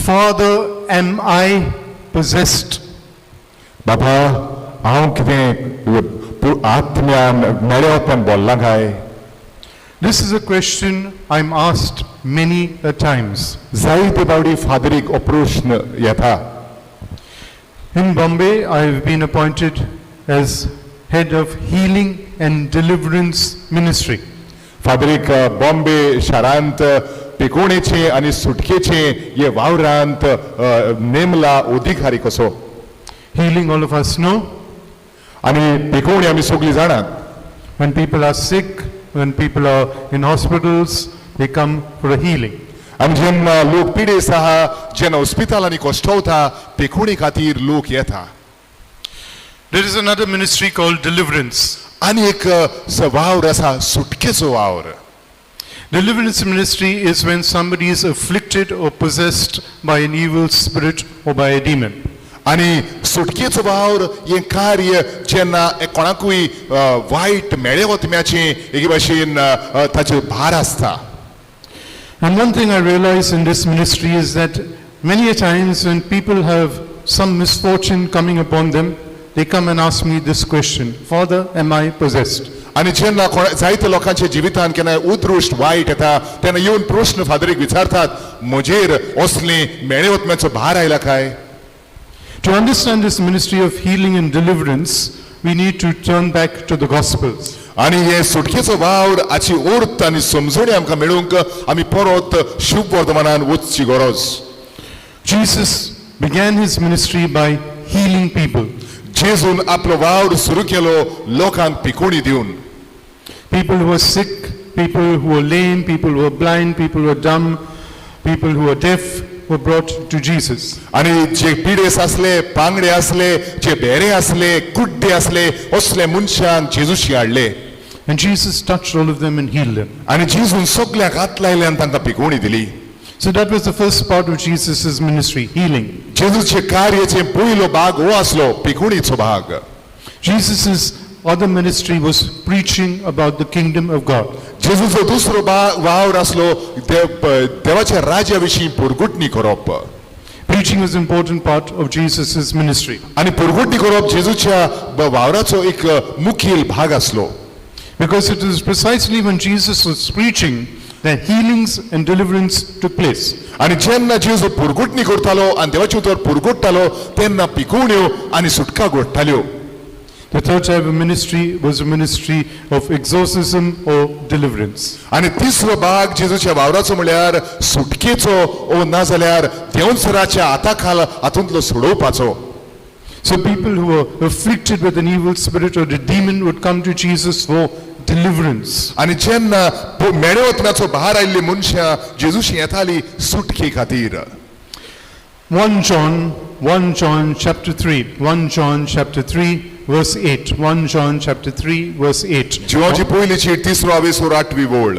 Father, am I possessed? बाबा हांव कितें आत्म्यान मेळे आत्म्यान बोल्लां काय? This is a question I'm asked many a times. जायते फावटी फादरीक हो प्रश्न येता. In Bombay, I have been appointed as head of healing and deliverance ministry. फादरीक Bombay शारांत पिकोवणेचे आनी सुटकेचे हे वावरांत नेमला अधिकारी कसो. Healing, all of us know. आनी पिकोवणी आमी सगळीं जाणात. When people are sick, when people are in hospitals, they come for a healing. आनी जेन्ना लोक पिडेस्त आहा, जेन्ना हॉस्पिटलांनी कश्टवता, पिकोवणी खातीर लोक येता. There is another ministry called deliverance. आनी एक वावर आसा, सुटकेचो वावर. Deliverance ministry is when somebody is afflicted or possessed by an evil spirit or by a demon. आनी सुटकेचो वावर हें कार्य जेन्ना कोणाकूय वायट मेळे वतम्याचें एके भाशेन ताचेर भार आसता. And one thing I realize in this ministry is that many a times when people have some misfortune coming upon them, they come and ask me this question, Father, am I possessed? आनी जेन्ना कोणा जायते लोकांच्या जिवितान केन्ना उदृश्ट वायट येता तेन्ना येवन प्रश्न फादरीक विचारतात, म्हजेर असले मेळे वतम्याचो भार आयला काय? To understand this ministry of healing and deliverance, we need to turn back to the Gospels. आनी हे सुटकेचो वावर हाची अर्थ आनी समजणी आमकां मेळूंक आमी परत शुभ वर्तमानान वचची गरज. Jesus began his ministry by healing people. जेजून आपलो वावर सुरू केलो लोकांक पिकोवणी दिवन. People who were sick, people who were lame, people who were blind, people who were dumb, people who were deaf were brought to Jesus. आनी जे पिडेस आसले, पांगडे आसले, जे भेरे आसले, कुड्डे आसले, असले मनशांक जेजूशी हाडले. And Jesus touched all of them and healed them. आनी जेजून सगल्यांक हात लायले आनी तांकां पिकोवणी दिली. So that was the first part of Jesus' ministry, healing. जेजूचे कार्याचे पयलो भाग हो आसलो, पिकोवणीचो भाग. Jesus' other ministry was preaching about the kingdom of God. जेजूचो दुसरो वावर आसलो देवाच्या राज्या विशीं पुरगुटणी करप. Preaching was an important part of Jesus' ministry. आनी पुरगुटणी करप जेजूच्या वावराचो एक मुखेल भाग आसलो. Because it was precisely when Jesus was preaching that healings and deliverance took place. आनी जेन्ना जेजू पुरगुटणी करतालो आनी देवाचें उतर पुरगुट्टालो तेन्ना पिकोवण्यो आनी सुटका घडटाल्यो. The third type of ministry was a ministry of exorcism or deliverance. आनी तिसरो भाग जेजूच्या वावराचो म्हळ्यार सुटकेचो ओ नाजाल्यार देवसराच्या हाता खाल हातूंतलो सोडोवपाचो. So people who were afflicted with an evil spirit or a demon would come to Jesus for deliverance. आनी जेन्ना मेळे वतनाचो भार आयिल्ली मनशां जेजूशी येताली सुटके खातीर. 1 John, 1 John chapter 3, 1 John chapter 3 verse 8, 1 John chapter 3 verse 8. जिवाची पयली चीट तिसरो आवेसोर आठवी वळ.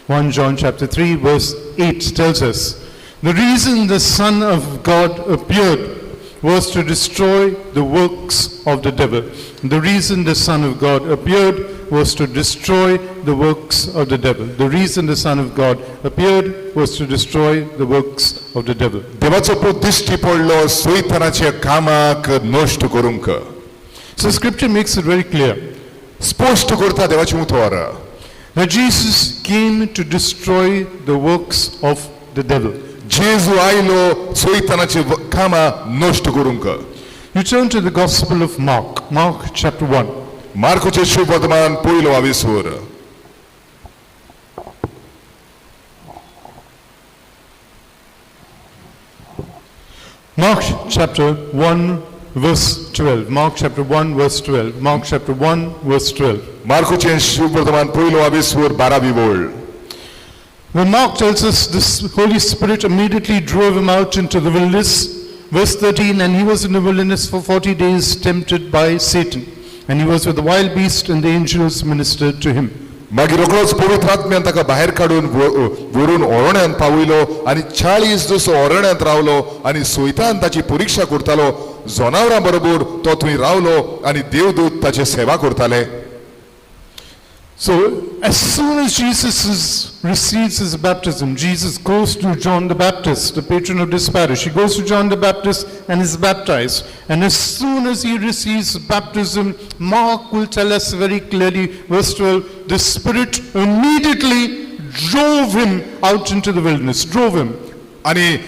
1 John chapter 3 verse 8 tells us, the reason the Son of God appeared was to destroy the works of the devil. The reason the Son of God appeared was to destroy the works of the devil. The reason the Son of God appeared was to destroy the works of the devil. देवाचो पूत दिश्टी पडलो सैतानाच्या कामाक नश्ट करूंक. So scripture makes it very clear स्पश्ट करता देवाचें उतर that Jesus came to destroy the works of the devil. जेजू आयलो सैतानाची कामां नश्ट करूंक. You turn to the Gospel of Mark, Mark chapter 1. मार्कोचें शुभ वर्तमान पयलो आवेसूर. Mark chapter 1 verse 12. Mark chapter 1 verse 12. Mark chapter 1 verse 12. मार्कोचें शुभ वर्तमान पयलो आवेसूर बारावी वळ. When Mark tells us this Holy Spirit immediately drove him out into the wilderness, verse 13, and he was in the wilderness for 40 days tempted by Satan. And he was with the wild beast and the angels ministered to him. मागीर रोखडोच पवित्र आत्म्यान ताका भायर काडून व्हरून ओरण्यांत पावयलो आनी 40 दीस ओरण्यांत रावलो आनी सैतान ताची परिक्षा करतालो. जनावरां बरोबर तो थंय रावलो आनी देवदूत ताची सेवा करताले. So as soon as Jesus receives his baptism, Jesus goes to John the Baptist, the patron of this parish. He goes to John the Baptist and is baptized. And as soon as he receives baptism, Mark will tell us very clearly, verse 12, the Spirit immediately drove him out into the wilderness, drove him. आनी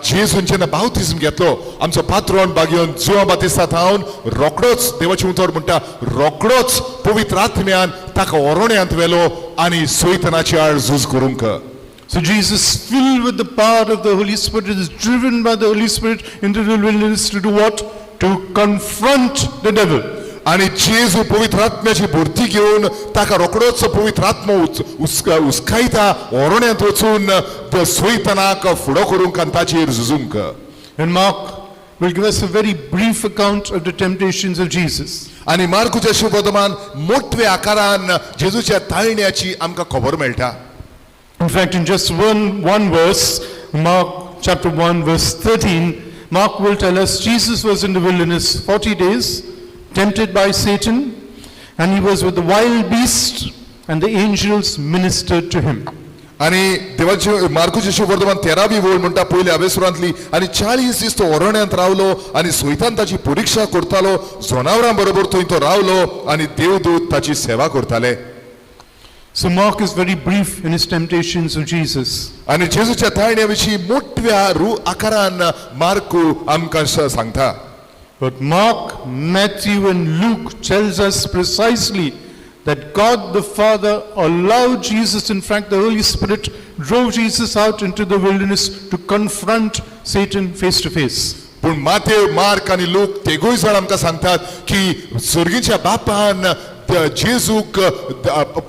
जेजून जेन्ना बावतिज्म घेतलो आमचो पात्रोन बागेवन जुआ बातिस्ता थावन रोकडोच देवाचें उतर म्हणटा रोकडोच पवित्र आत्म्यान ताका ओरोण्यांत व्हेलो आनी सैतानाचे आड झूज करूंक. So Jesus, filled with the power of the Holy Spirit, is driven by the Holy Spirit into the wilderness to do what? To confront the devil. आनी जेजू पवित्र आत्म्याची भरती घेवन ताका रोकडोच पवित्र आत्मो उस्कायता ओरोण्यांत वचून त्या सैतानाक फुडो करूंक आनी ताचेर झुजूंक. And Mark will give us a very brief account of the temptations of Jesus. आनी मार्कुच्या शुभदमान मोटव्या आकारान जेजूच्या ताळण्याची आमकां खबर मेळटा. In fact, in just one verse, Mark chapter 1, verse 13, Mark will tell us Jesus was in the wilderness 40 days, tempted by Satan, and he was with the wild beast, and the angels ministered to him. आनी देवाचे मार्कुचे शुभवर्तमान तेरावी वळ म्हणटा पयल्या अवेसुरांतली आनी 40 दीस तो ओरण्यांत रावलो आनी सैतान ताची परिक्षा करतालो जनावरां बरोबर थंय तो रावलो आनी देवदूत ताची सेवा करताले. So Mark is very brief in his temptations of Jesus. आनी जेजूच्या ताळण्या विशीं मोटव्या रू आकारान मार्कू आमकां सांगता. But Mark, Matthew and Luke tells us precisely that God the Father allowed Jesus, in fact the Holy Spirit drove Jesus out into the wilderness to confront Satan face to face. पूण Matthew mark आनी look तेगूय जाण आमकां सांगतात की सर्गीच्या बापान जेजूक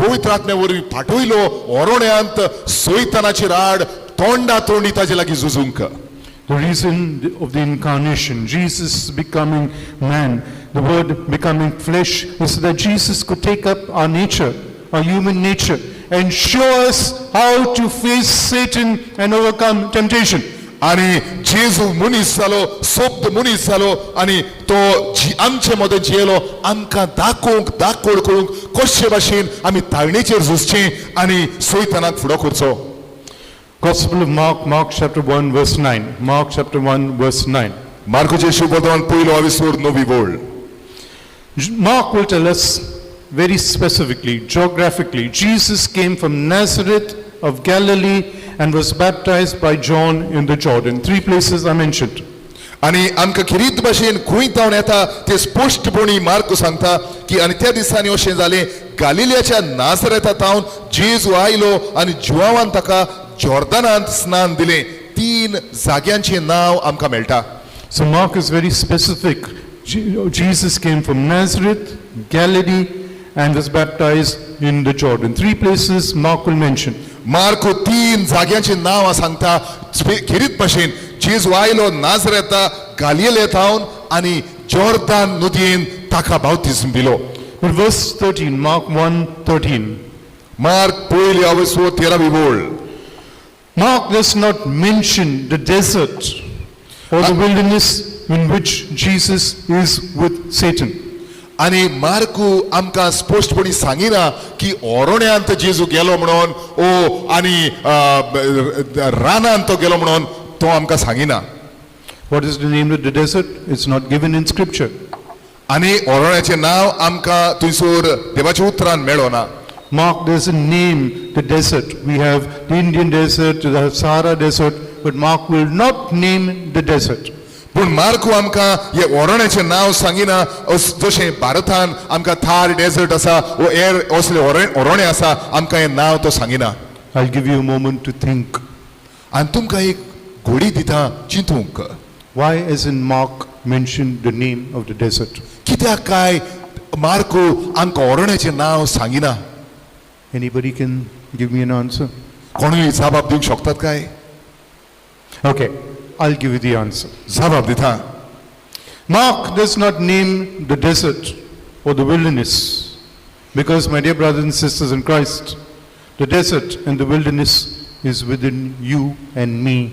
पवित्र आत्म्या वरवीं पाठयलो ओरोण्यांत सैतानाची rod तोंडा तोंडी ताजे लागीं झुजूंक. The reason of the incarnation, Jesus becoming man, the word becoming flesh, is that Jesus could take up our nature, our human nature, and show us how to face Satan and overcome temptation. आनी जेजू मनीस जालो सोप्त मनीस जालो आनी तो आमचे मदें जियेलो आमकां दाखोवंक दाखोवड करूंक कशे भाशेन आमी ताळणेचेर झुजचें आनी सैतानाक फुडो करचो. Gospel of Mark, Mark chapter 1 verse 9. Mark chapter 1 verse 9. मार्कोचे शुभवर्तमान पयलो अविसूर नवी वळ. Mark will tell us very specifically, geographically, Jesus came from Nazareth of Galilee and was baptized by John in the Jordan. Three places are mentioned. आनी आमकां खेरीत भाशेन खंय तावन येता ते स्पश्टपणी मार्कू सांगता की आनी त्या दिसांनी अशें जालें गालिलियाच्या नासरेता तावन जेजू आयलो आनी जुवावान ताका जॉर्दनांत स्नान दिलें. 3 जाग्यांचें नांव आमकां मेळटा. So Mark is very specific. Jesus came from Nazareth, Galilee, and was baptized in the Jordan. Three places Mark will mention. मार्कू 3 जाग्यांचें नांव सांगता खेरीत भाशेन जेजू आयलो नाजरेता गालिले थावन आनी जॉर्दान नदयेन ताका बावतिज्म दिलो. But verse 13, Mark 1:13. मार्क पयली अवसो तेरावी वळ. Mark does not mention the desert or the wilderness in which Jesus is with Satan. आनी मार्कू आमकां स्पश्टपणी सांगिना की ओरोण्यांत जेजू गेलो म्हणून ओ आनी रानांत तो गेलो म्हणून तो आमकां सांगिना. What is the name of the desert? It's not given in scripture. आनी ओरोण्याचें नांव आमकां थंयसर देवाच्या उतरान मेळना. Mark doesn't name the desert. We have the Indian desert, the Sahara desert, but Mark will not name the desert. पूण मार्कू आमकां हे ओरोण्याचें नांव सांगिना. जशें भारतान आमकां थार डेजर्ट आसा ओ एर असले ओरोणे आसा आमकां हें नांव तो सांगिना. I'll give you a moment to think. आनी तुमकां एक घोडी दिता चिंतूंक. Why isn't Mark mentioned the name of the desert? कित्याक काय मार्कू आमकां ओरोण्याचें नांव सांगिना? Anybody can give me an answer? कोणूय जबाब दिवंक शकतात काय? Okay, I'll give you the answer. जबाब दिता. Mark does not name the desert or the wilderness because, my dear brothers and sisters in Christ, the desert and the wilderness is within you and me.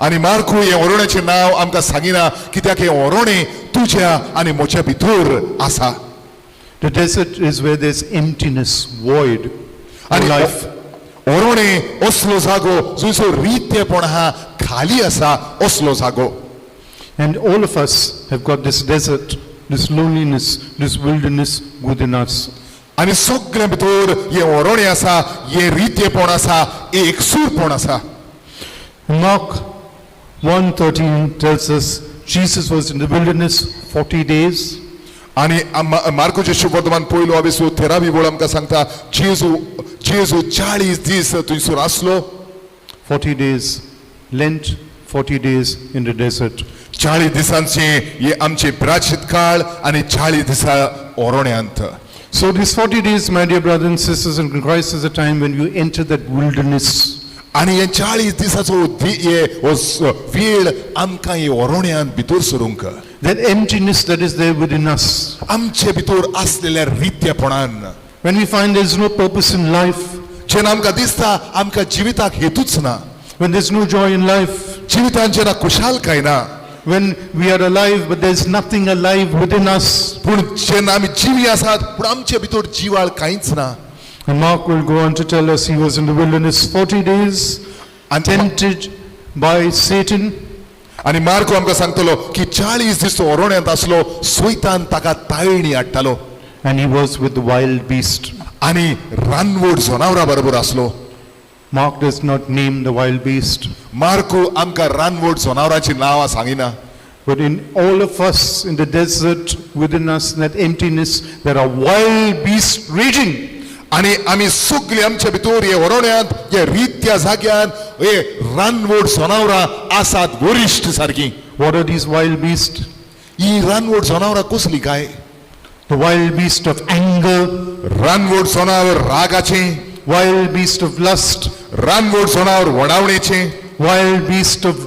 आनी मार्कू हें ओरोण्याचें नांव आमकां सांगिना कित्याक हें ओरोणें तुज्या आनी म्हज्या भितर आसा. The desert is where there's emptiness, void, no आनी life. ओरोणे असलो जागो जंयसर रितेपण आहा, खाली आसा असलो जागो. And all of us have got this desert, this loneliness, this wilderness within us. आनी सगळ्या भितर हे ओरोणे आसा, हे रितेपण आसा, हे एकसूरपण आसा. Mark 1:13 tells us Jesus was in the wilderness 40 days. आनी मार्कोचे शुभवर्तमान पयलो अभिसू तेरावी बोळ आमकां सांगता, जेजू जेजू 40 दीस थंयसर आसलो. 40 days, Lent, 40 days in the desert. 40 दिसांचे हे आमचे प्राचित काळ आनी 40 दिसा ओरोण्यांत. So these 40 days, my dear brothers and sisters in Christ, is a time when you enter that wilderness. आनी हे 40 दिसाचो हे हो वेळ आमकां हे ओरोण्यांत भितर सरूंक. That emptiness that is there within us. आमचे भितर आसलेल्या रितेपणान. When we find there's no purpose in life, जेन्ना आमकां दिसता आमकां जिविताक हेतूच ना, when there's no joy in life, जिवितान जेन्ना खुशालकाय ना, when we are alive but there's nothing alive within us. पूण जेन्ना आमी जिवी आसात पूण आमचे भितर जिवाळ कांयच ना. And Mark will go on to tell us he was in the wilderness 40 days, आनी tempted by Satan. आनी मार्को आमकां सांगतलो की 40 दीस तो ओरोण्यांत आसलो, स्वैतान ताका ताळणी हाडटालो. And he was with the wild beast. आनी रानवट जनावरां बरोबर आसलो. Mark does not name the wild beast, Marco आमकां रानवट जनावरांची नांवां सांगिना. But in all of us, in the desert, within us, in that emptiness, there are wild beasts raging. आनी आमी सगळीं आमच्या भितर हे ओरोण्यांत हे रित्या जाग्यान हे रानवट जनावरां आसात वरिश्ठ सारकी. What are these wild beasts? ही रानवट जनावरां कसली काय? The wild beast of anger, रानवट जनावर रागाचें, wild beast of lust, रानवट जनावर वडावणेचें, wild beast of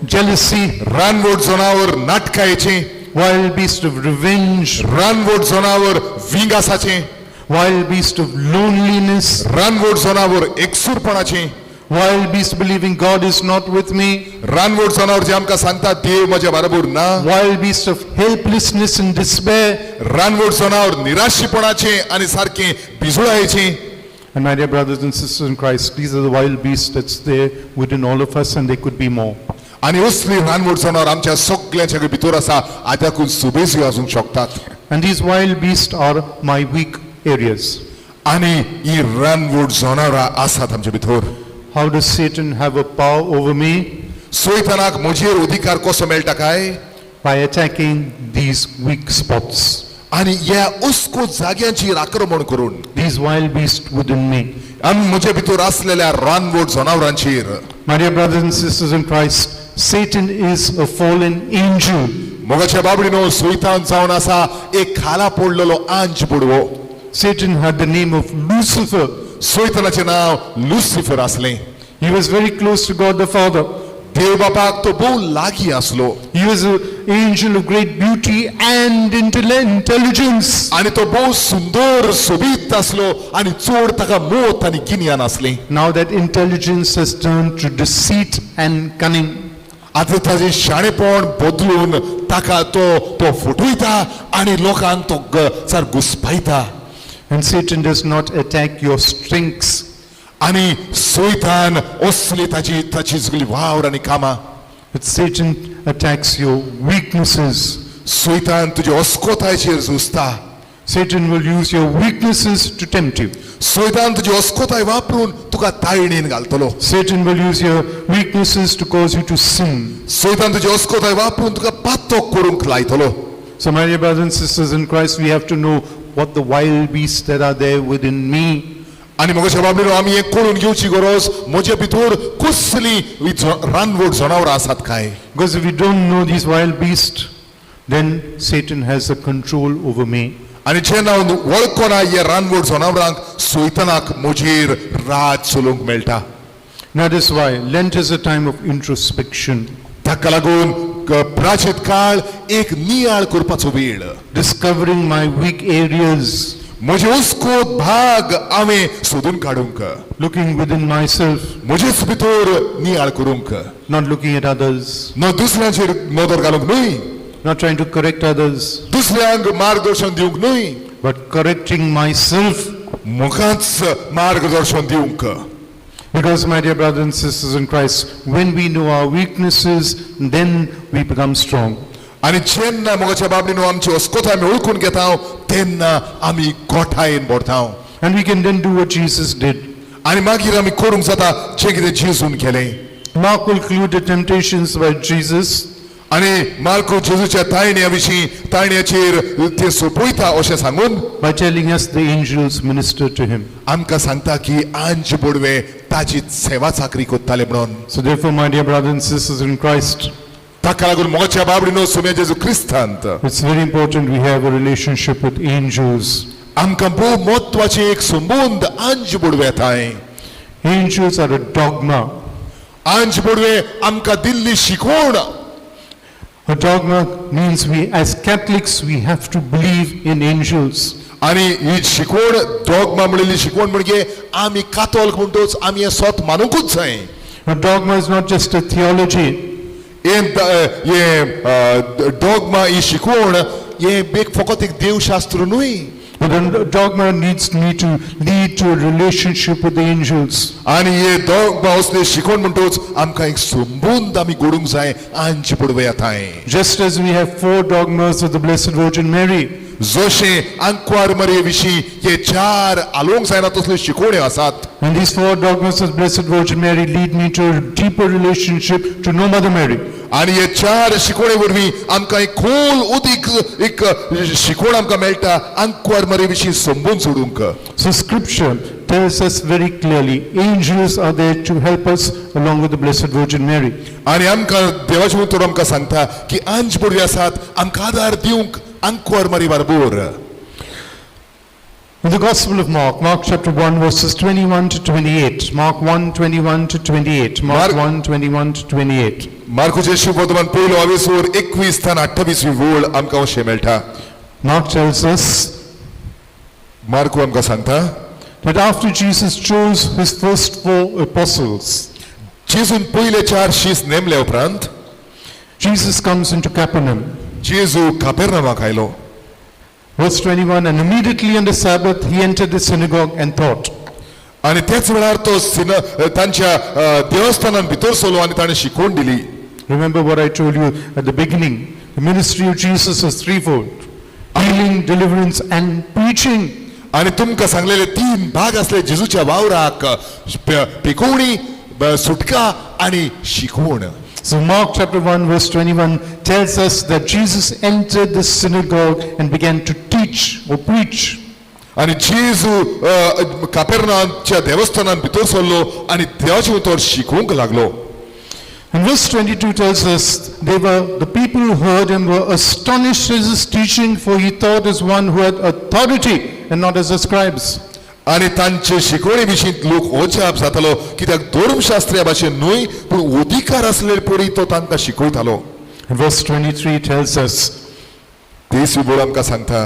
jealousy, रानवट जनावर नाटकायेचें, wild beast of revenge, रानवट जनावर विंगासाचें, wild beast of loneliness, रानवट जनावर एकसूरपणाचें, wild beast believing God is not with me, रानवट जनावर जे आमकां सांगता देव म्हज्या बरोबर ना, wild beast of helplessness and despair. रानवट जनावर निराशीपणाचें आनी सारकें बिजुळायेचें. And my dear brothers and sisters in Christ, these are the wild beasts that's there within all of us, and there could be more. आनी असली रानवट जनावर आमच्या सगळ्यांच्या भितर आसा, आद्याकून सुबेजूय आसूंक शकतात. And these wild beasts are my weak areas. आनी ही रानवट जनावरां आसात आमच्या भितर. How does Satan have a power over me? सोयतनाक म्हजेर अधिकार कसो मेळटा काय? By attacking these weak spots, आनी ह्या अस्को जाग्यांचेर आक्रमण करून, these wild beasts within me. आमी म्हजे भितर आसलेल्या रानवट जनावरांचेर. My dear brothers and sisters in Christ, Satan is a fallen angel. मोगाच्या बाबडीनो, सोयतान जावन आसा एक खाला पडलेलो आंज बुडवो. Satan had the name of Lucifer. सोयतानाचें नांव लुसिफर आसलें. He was very close to God the Father. देव बापाक तो भोव लागीं आसलो. He was an angel of great beauty and intelligence. आनी तो भोव सुंदर सोबीत आसलो आनी चड ताका मोत आनी गिन्यान आसलें. Now that intelligence has turned to deceit and cunning. आतां ताजें शाणेपण बदलून ताका तो तो फटयता आनी लोकांक तो सार घुसपायता. And Satan does not attack your strengths. आनी सोयतान असली ताजी ताची सगळी वावर आनी कामां. But Satan attacks your weaknesses. सोयतान तुजे अस्कोतायचेर झुजता. Satan will use your weaknesses to tempt you. सोयतान तुजी अस्कोताय वापरून तुका ताळणीन घालतलो. Satan will use your weaknesses to cause you to sin. सोयतान तुजी अस्कोताय वापरून तुका पातक करूंक लायतलो. So my dear brothers and sisters in Christ, we have to know what the wild beasts that are there within me. आनी म्हज्या बाबतीन आमी हें कळून घेवची गरज, म्हजे भितर कसली रानवट जनावरां आसात काय. Because if we don't know these wild beasts, then Satan has a control over me. आनी जेन्ना हांव वळखना ह्या रानवट जनावरांक, सोयतनाक म्हजेर राज चलोवंक मेळटा. That is why Lent is a time of introspection, ताका लागून प्राचीत काळ एक नियाळ करपाचो वेळ, discovering my weak areas, म्हजे उस्कोत भाग हांवें सोदून काडूंक, looking within myself, म्हजेच भितर नियाळ करूंक, not looking at others, न दुसऱ्यांचेर नदर घालूंक न्हय, Not trying to correct others, दुसऱ्यांक मार्गदर्शन दिवंक न्हय, but correcting myself. म्हाकाच मार्गदर्शन दिवंक. Because, my dear brothers and sisters in Christ, when we know our weaknesses, then we become strong. आनी जेन्ना मोगाच्या बाबडीनो आमची अस्कोत आमी ओळखून घेता तेन्ना आमी गोठायेन भरता. And we can then do what Jesus did. आनी मागीर आमी करूंक जाता जें कितें जेजून केलें. Mark will include the temptations by Jesus. आनी मार्को जेजूच्या ताळण्या विशीं ताळण्याचेर ते सोंपयता अशें सांगून, by telling us the angels ministered to him. आमकां सांगता की आंज बोडवे ताजी सेवा चाकरी करताले म्हणून. So therefore, my dear brothers and sisters in Christ, ताका लागून मोगाच्या बाबडीनो सुम्या जेजू क्रिस्तांत, it's very important we have a relationship with angels. आमकां भोव म्हत्वाचें एक संबंद आंज Bodwe थांय. Angels are a dogma. आंज बोडवे आमकां दिल्ली शिकवण. A dogma means we, as Catholics, we have to believe in angels. आनी ही शिकवण डॉगमा म्हणिल्ली शिकवण म्हणजे आमी कातोल्क म्हणटोच आमी हें सोत मानुंकूच जाय. A dogma is not just a theology. हें डॉगमा ही शिकवण हें एक फकत एक देवशास्त्र न्हय. But a dogma needs me to lead to a relationship with the angels. आनी हे डॉगमा असले शिकवण म्हणटोच आमकां एक संबंद आमी घडूंक जाय आंज पडवया थांय. Just as we have four dogmas of the Blessed Virgin Mary, जशें आंकवार मरये विशीं हे चार आलोवंक जायना तसल्यो शिकवण्यो आसात. and these four dogmas of the Blessed Virgin Mary lead me to a deeper relationship to know Mother Mary. आनी हे चार शिकवणे वरवीं आमकां एक खोल उदीक एक शिकवण आमकां मेळटा आंकवार मरये विशीं संबंद सोडूंक. So scripture tells us very clearly, angels are there to help us along with the Blessed Virgin Mary. आनी आमकां देवाचें उतर आमकां सांगता की आंज बरी आसात आमकां आदार दिवंक आंकवार मरी बरोबर. In the Gospel of Mark, Mark chapter 1 verses 21 to 28, Mark 1, 21 to 28, Mark Mark- 1, 21 to 28. मार्कुचे शुभवर्तमान पयलो आवेसोर 21 तान 28 वोळ आमकां अशें मेळटा. Mark tells us मार्कू आमकां सांगता that after Jesus chose his first four apostles, जेजून पयले चार शीस नेमले उपरांत, Jesus comes into Capernaum. जेजू कापेर्नामाक आयलो. Verse 21, and immediately on the Sabbath he entered the synagogue and taught. आनी त्याच वेळार तो सिन तांच्या देवस्थानान भितर सरलो आनी ताणें शिकवण दिली. Remember what I told you at the beginning. The ministry of Jesus was threefold: healing, deliverance, and preaching. आनी तुमकां सांगलेले तीन भाग आसले जेजूच्या वावराक, पिकोवणी, सुटका आनी शिकवण. So Mark chapter 1 verse 21 tells us that Jesus entered the synagogue and began to teach or preach. आनी जेजू कापेर्नाच्या देवस्थानान भितर सरलो आनी देवाचें उतर शिकोवंक लागलो. And verse 22 tells us the people who heard him were astonished at his teaching, for he taught as one who had authority and not as the scribes. आनी तांचे शिकवणे विशीं लोक ओजाप जातालो कित्याक धर्मशास्त्र्या भाशेन न्हय पूण अधिकार आसले परी तो तांकां शिकयतालो. And verse 23 tells us, तेच बोल आमकां सांगता,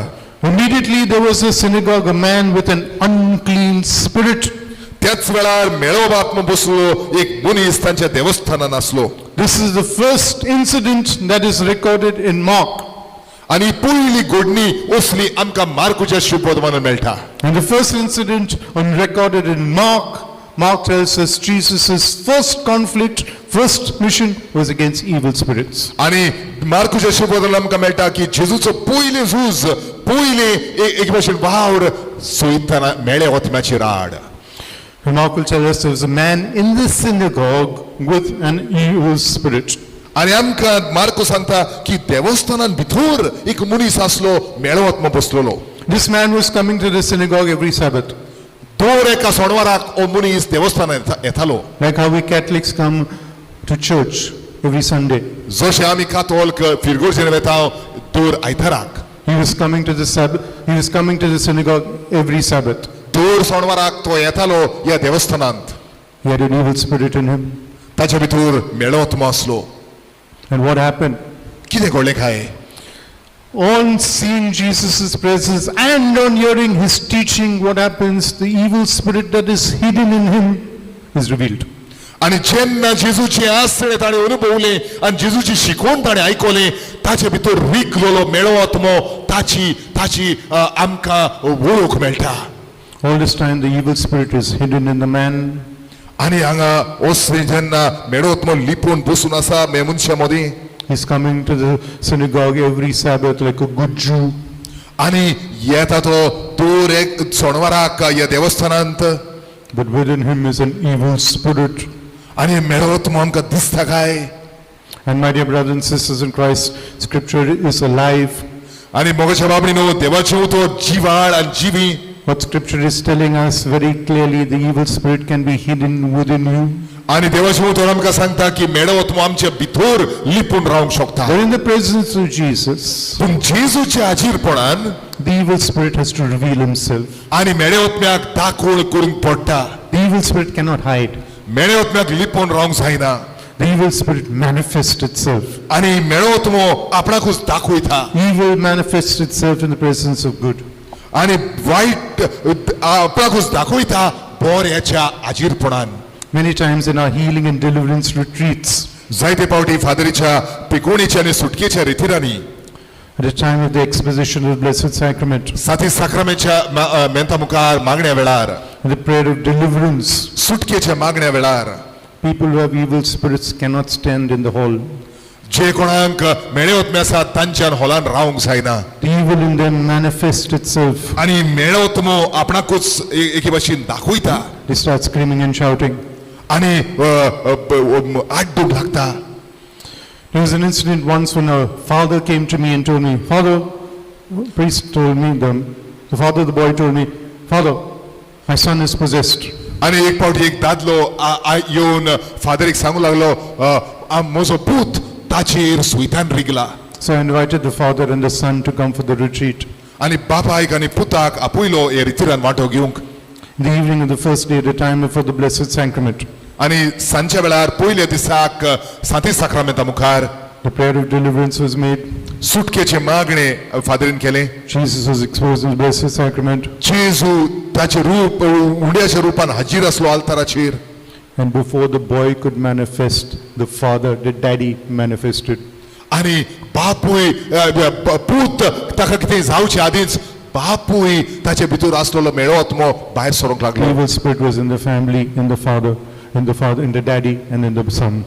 immediately there was a synagogue, a man with an unclean spirit. त्याच वेळार मेळो आत्मा बसलो एक मनीस तांच्या देवस्थानान आसलो. This is the first incident that is recorded in Mark. आनी पयली घडणी असली आमकां मार्कुच्या शुभवर्तमानान मेळटा. And the first incident on recorded in Mark, Mark tells us Jesus' first conflict, first mission was against evil spirits. आनी मार्कुच्या शुभवर्तमानान आमकां मेळटा की जेजूचो पयलें झूज, पयलें एक भाशेन वावर सोयताना मेळे ओतम्याची rod. And Mark will tell us there was a man in the synagogue with an evil spirit. आनी आमकां मार्को सांगता की देवस्थानान भितर एक मनीस आसलो मेळो आत्मा बसलेलो. This man was coming to the synagogue every Sabbath, दर एका सोणवाराक हो मनीस देवस्थानान येतालो. like how we Catholics come to church every Sunday. जशें आमी कातोल्क फिरगर्जेन वेता दर आयताराक. He was coming to the Sabbath, he was coming to the synagogue every Sabbath. दर सोणवाराक तो येतालो ह्या देवस्थानांत. He had an evil spirit in him. ताच्या भितर मेळो आत्मा आसलो. And what happened? कितें घडलें काय? On seeing Jesus' presence and on hearing his teaching, what happens? The evil spirit that is hidden in him is revealed. आनी जेन्ना जेजूचें आसणें ताणें अनुभवलें आनी जेजूची शिकवण ताणें आयकलें, ताचे भितर रिगलेलो मेळो आत्मो ताची ताची आमकां वळख मेळटा. All this time the evil spirit is hidden in the man. आनी हांगा असलें जेन्ना मेळो आत्मो लिपून बसून आसा मे मनशा मदीं. He's coming to the synagogue every Sabbath like a good Jew. आनी येता तो दर एक सणवाराक ह्या देवस्थानांत. But within him is an evil spirit. आनी मेळो आत्मो आमकां दिसता काय? And my dear brothers and sisters in Christ, scripture is alive. आनी मोगाच्या बाबडीनो, देवाचें उतर जिवाळ आनी जिवी. What scripture is telling us very clearly, the evil spirit can be hidden within you. आनी देवाचें उतर आमकां सांगता की मेळो आत्मो आमच्या भितर लिपून रावंक शकता. But in the presence of Jesus, पूण जेजूच्या हाजीरपणान the evil spirit has to reveal himself. आनी मेळे आत्म्याक दाखोवण करूंक पडटा. The evil spirit cannot hide. मेळे आत्म्याक लिपून रावंक जायना. The evil spirit manifests itself. आनी मेळो आत्मो आपणाकूच दाखयता. Evil manifests itself in the presence of good. आनी वायट आपणाकूच दाखयता बऱ्याच्या हाजीरपणान. Many times in our healing and deliverance retreats, जायते फावटी फादरीच्या पिकोवणेच्या आनी सुटकेच्या रितिरांनी, at the time of the exposition of the Blessed Sacrament, साती साक्रामेच्या मेंता मुखार मागण्या वेळार, and the prayer of deliverance, सुटकेच्या मागण्या वेळार, people who have evil spirits cannot stand in the hall. जे कोणाक मेळे आत्मे आसा तांच्यान हॉलान रावंक जायना. The evil in them manifests itself. आनी मेळो आत्मो आपणाकूच एके भाशेन दाखयता. They start screaming and shouting. आनी आड्डूंक लागता. There was an incident once when a father came to me and told me, Father, priest told me, the father of the boy told me, Father, my son is possessed. आनी एक फावटी एक दादलो येवन फादरीक सांगूंक लागलो, म्हजो पूत ताचेर सुयतान रिगला. So I invited the father and the son to come for the retreat. आनी बापायक आनी पुताक आपयलो हे रितीरान वांटो घेवंक. In the evening of the first day, the time before the Blessed Sacrament, आनी सांजच्या वेळार पयल्या दिसाक सांती साक्रामेंता मुखार, the prayer of deliverance was made. सुटकेचें मागणें फादरीन केलें. Jesus was exposed in the Blessed Sacrament. जेजू ताचें रूप उंड्याच्या रुपान हाजीर आसलो आल्ताराचेर. And before the boy could manifest, the father, the daddy manifested. आनी बापूय पूत ताका कितें जावचे आदींच बापूय ताचे भितर आसलेलो मेळो आत्मो भायर सरूंक The लागलो. evil spirit was in the family, in the father, in the father, in the daddy, and in the son.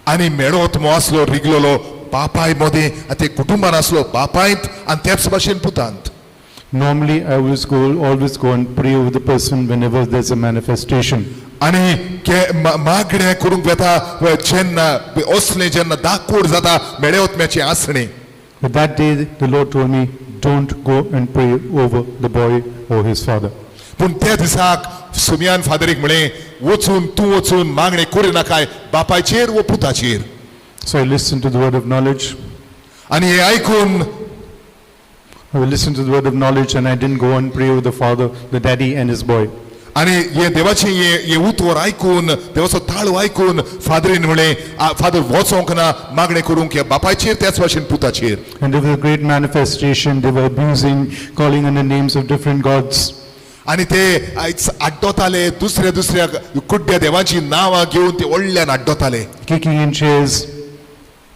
आनी मेळो आत्मो आसलो रिगलेलो बापाय मदें आनी ते कुटुंबान आसलो बापायंत आनी तेच भाशेन पुतांत. Normally, I always go and pray over the person whenever there's a manifestation. आनी मागणें करूंक वेता जेन्ना असलें जेन्ना दाखोड जाता मेळे आत्म्याचें आसणें. But that day, the Lord told me, don't go and pray over the boy or his father. पूण त्या दिसाक सुमयान फादरीक म्हळें, वचून तूं वचून मागणें करी नाकाय बापायचेर वो पुताचेर. So I listened to the word of knowledge. आनी हें आयकून I listened to the word of knowledge and I didn't go and pray over the father, the daddy and his boy. आनी हे देवाचें हें हें उतर आयकून देवाचो ताळो आयकून फादरीन म्हळें, फादर वचोंक ना मागणें करूंक ह्या बापायचेर त्याच भाशेन पुताचेर. And there was a great manifestation. They were abusing, calling on the names of different gods. आनी ते आयज आड्डोताले दुसऱ्या दुसऱ्या कुड्ड्या देवांची नांवां घेवन ते व्हडल्यान आड्डोताले. Kicking in chairs,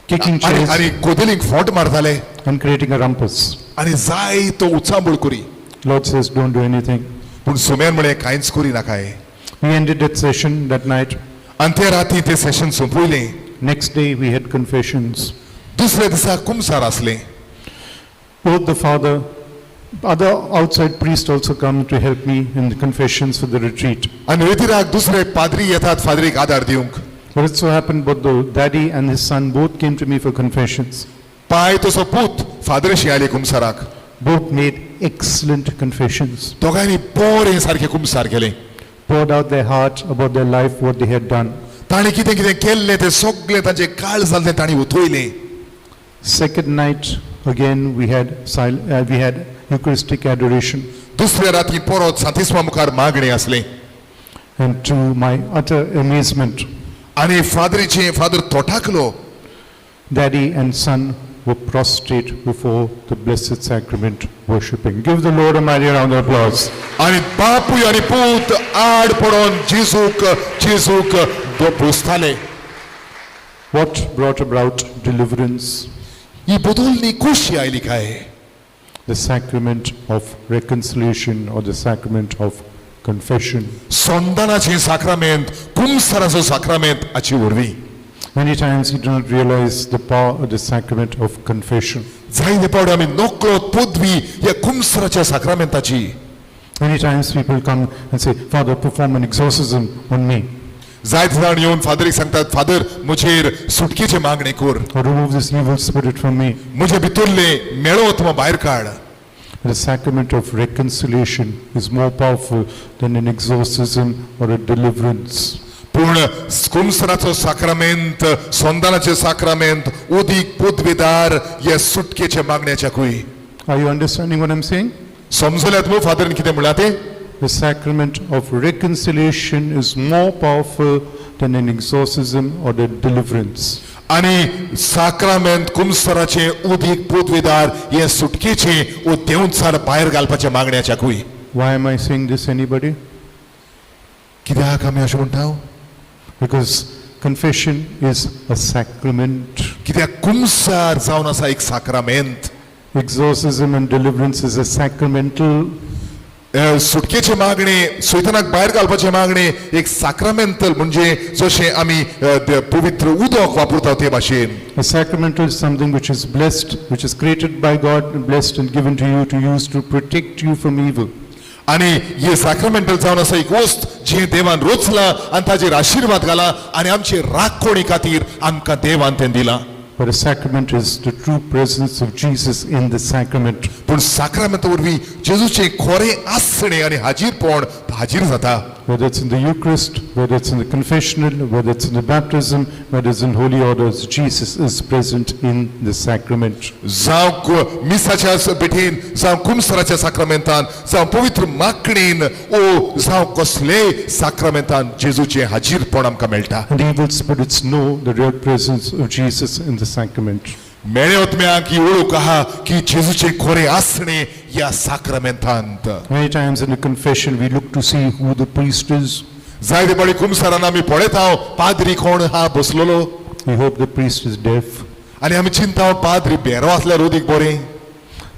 kicking आनी chairs आनी कोदलींक फोट मारताले. and creating a rumpus. आनी जाय तो उचांबळ करी. Lord says, don't do anything. पूण सुम्यान म्हळें कांयच करी नाकाय. We ended that session that night. आनी ते राती तें Seshan सोंपयलें. Next day we had confessions. दुसऱ्या दिसा कुमसार आसलें. Both the father, other outside priest also come to help me in the confessions for the retreat. आनी रेतिराक दुसरे पाद्री येतात फादरीक आदार दिवंक. But it so happened both the daddy and his son both came to me for confessions. पाय तसो पूत फादरशी आयले कुमसाराक. Both made excellent confessions, दोगांयनी बरें सारकें कुमसार केलें. Poured out their heart about their life, what they had done. ताणें कितें कितें केल्लें तें सगळें तांचें काळ जाल्लें तांणी उतयलें. Second night, again we had Eucharistic adoration. दुसऱ्या राती परत सांतिस्मा मुखार मागणें आसलें. And to my utter amazement, आनी फादरीचें father तोठाकलो. Daddy and son were prostrate before the Blessed Sacrament worshipping. Give the Lord a mighty round of applause. आनी बापूय आनी पूत आड पडोन जेजूक जेजूक बसताले. What brought about deliverance? ही बदलणी कशी आयली काय? The sacrament of reconciliation or the sacrament of confession. संदानाचें साक्रामेंत, कुमसाराचो साक्रामेंत हाचे वरवीं. Many times we do not realize the power of the sacrament of confession. जायते फावटी आमी नकळत पदवी ह्या कुमसराच्या साक्रामेंताची. Many times people come and say, "Father, perform an exorcism on me," जायते जाण येवन फादरीक सांगतात, फादर म्हजेर सुटकेचें मागणें कर, or "Remove this evil spirit from me." म्हजे भितरलें मेळो तुमा भायर काड. The sacrament of reconciliation is more powerful than an exorcism or a deliverance. पूण कुमसराचो साक्रामेंत, संदानाचें साक्रामेंत उदीक पदवीदार ह्या सुटकेच्या मागण्याच्याकूय. Are you understanding what I'm saying? समजल्यात मू फादरीन कितें म्हणलां तें? The sacrament of reconciliation is more powerful than an exorcism or a deliverance. आनी साक्रामेंत कुमसराचें उदीक पदवीदार हे सुटकेचें ओ देंवचार भायर घालपाच्या मागण्याच्याकूय. Why am I saying this, anybody? कित्याक आमी अशें म्हणटा? Because confession is a sacrament. कित्याक कुमसार जावन आसा एक साक्रामेंत. Exorcism and deliverance is a sacramental. सुटकेचे मागणे, सैतानाक भायर घालपाचे मागणे एक साक्रामेंतल, म्हणजे जशें आमी पवित्र उदक वापरता ते भाशेन. A sacramental is something which is blessed, which is created by God and blessed and given to you to use to protect you from evil. आनी हे साक्रामेंटल जावन आसा एक वस्त जी देवान रोचला आनी ताजेर आशिर्वाद घाला आनी आमचे राखोणी खातीर आमकां देवान तें दिलां. But a sacrament is the true presence of Jesus in the sacrament. पूण साक्रामेंता वरवीं जेजूचें खोरें आसणें आनी हाजीरपण हाजीर जाता. Whether it's in the Eucharist, whether it's in the confessional, whether it's in the baptism, whether it's in holy orders, Jesus is present in the sacrament. जावं मिसाच्या भेटीन, जावं कुमसराच्या साक्रामेंतान, जावं पवित्र माकणीन ओ जावं कसलेय साक्रामेंतान जेजूचें हाजीरपण आमकां मेळटा. And evil spirits know the real presence of Jesus in the sacrament. मेळे ओतम्याक ही वळख आहा की जेजूचें खोरें आसणें ह्या साक्रामेंतांत. Many times in the confession, we look to see who the priest is. जायते फावटी कुमसरान आमी पळयता पाद्री कोण हा बसलेलो. We hope the priest is deaf, आनी आमी चिंता पाद्री बेरो आसल्यार उदीक बरें.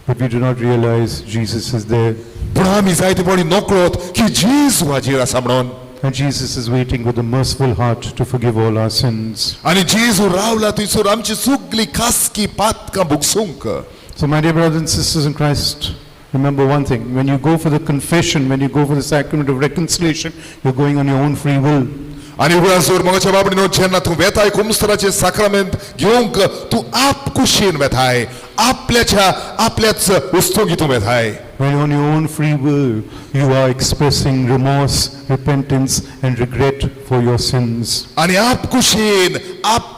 but we do not realize Jesus is there. पूण आमी जायते फावटी नकळत की जेजू हाजीर आसा म्हणून. And Jesus is waiting with a merciful heart to forgive all our sins. आनी जेजू रावला थंयसर आमची सगली खासकी पातकां भोगसूंक. So, my dear brothers and sisters in Christ, remember one thing. When you go for the confession, when you go for the sacrament of reconciliation, you're going on your own free will. आनी उपरांत सोर मोगाच्या बाबडीनो, जेन्ना तूं वेताय कुमस्तराचें साक्रामेंत घेवंक, तूं आप कुशीन वेताय, आपल्याच्या आपल्याच वस्तूंक तूं वेताय. When on your own free will, you are expressing remorse, repentance, and regret for your sins. आनी आप कुशीन आप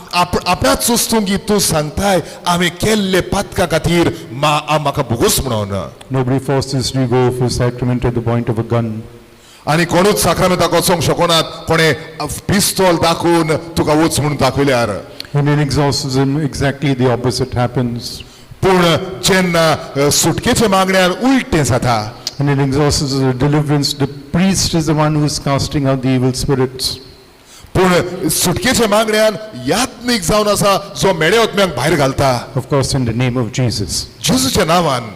आपणाच वस्तूंक तूं सांगताय आमी केल्ले पातका खातीर मा म्हाका भोगोस म्हणून. Nobody forces you to go for sacrament at the point of a gun. आनी कोणूच साक्रामेंताक वचोंक शकनात कोणें पिस्तोल दाखोवन तुका वच म्हणून दाखयल्यार. And in exorcism, exactly the opposite happens. पूण जेन्ना सुटकेच्या मागण्यार उलटें जाता. And in exorcism or deliverance, the priest is the one who is casting out the evil spirits. पूण सुटकेच्या मागण्यान यात्नीक जावन आसा जो मेळे ओतम्यांक भायर घालता. Of course, in the name of Jesus. जेजूच्या नांवान.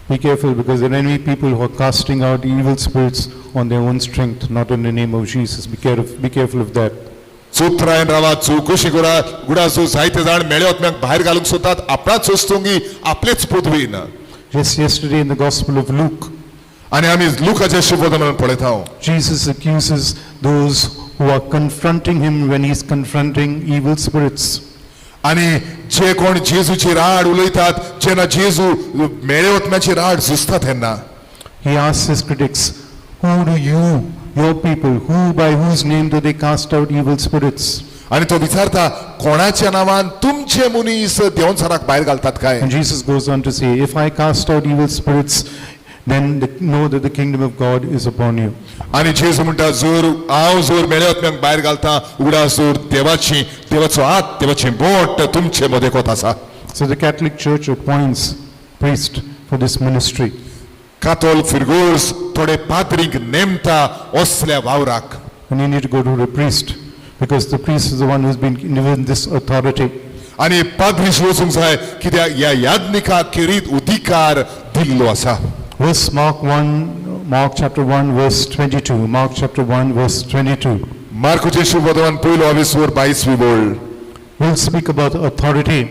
Be careful, because there are many people who are casting out evil spirits on their own strength, not in the name of Jesus. Be careful of that. चुत्रायन रावा, चवकशी करा गुडासो. जायते जाण मेळे ओतम्यांक भायर घालूंक सोदतात आपणाच वस्तुंगी आपलेच पदवीन. Just yesterday in the Gospel of Luke, आनी आमी लुकाच्या शिवोद म्हणून पळयता, Jesus accuses those who are confronting him when he's confronting evil spirits. आनी जे कोण जेजूची राड उलयतात जेन्ना जेजू मेळे ओतम्याची राड झुजता तेन्ना, He asks his critics, "Who do you, your people, who by whose name do they cast out evil spirits?" आनी तो विचारता कोणाच्या नांवान तुमचे मनीस देवचाराक भायर घालतात काय? And Jesus goes on to say, "If I cast out evil spirits, then know that the kingdom of God is upon you." आनी जेजू म्हणटा जोर हांव जोर मेळे ओतम्यांक भायर घालता उगडास जोर देवाची देवाचो हात देवाचें बोट तुमचे मदें कोत आसा. So the Catholic Church appoints priest for this ministry. कातोल फिरगोर्स थोडे पात्रींक नेमता असल्या वावराक. And you need to go to the priest, Because the priest is the one who's been given this authority. आनी पाद्रीश वचूंक जाय कित्याक ह्या याज्ञिकाक खेरीत अधिकार दिल्लो आसा. Verse Mark 1, Mark chapter 1, verse 22. Mark chapter 1, verse 22. मार्कोचे शुभवर्तमान पयलो आवेसवर 22वी बोळ. We'll speak about authority.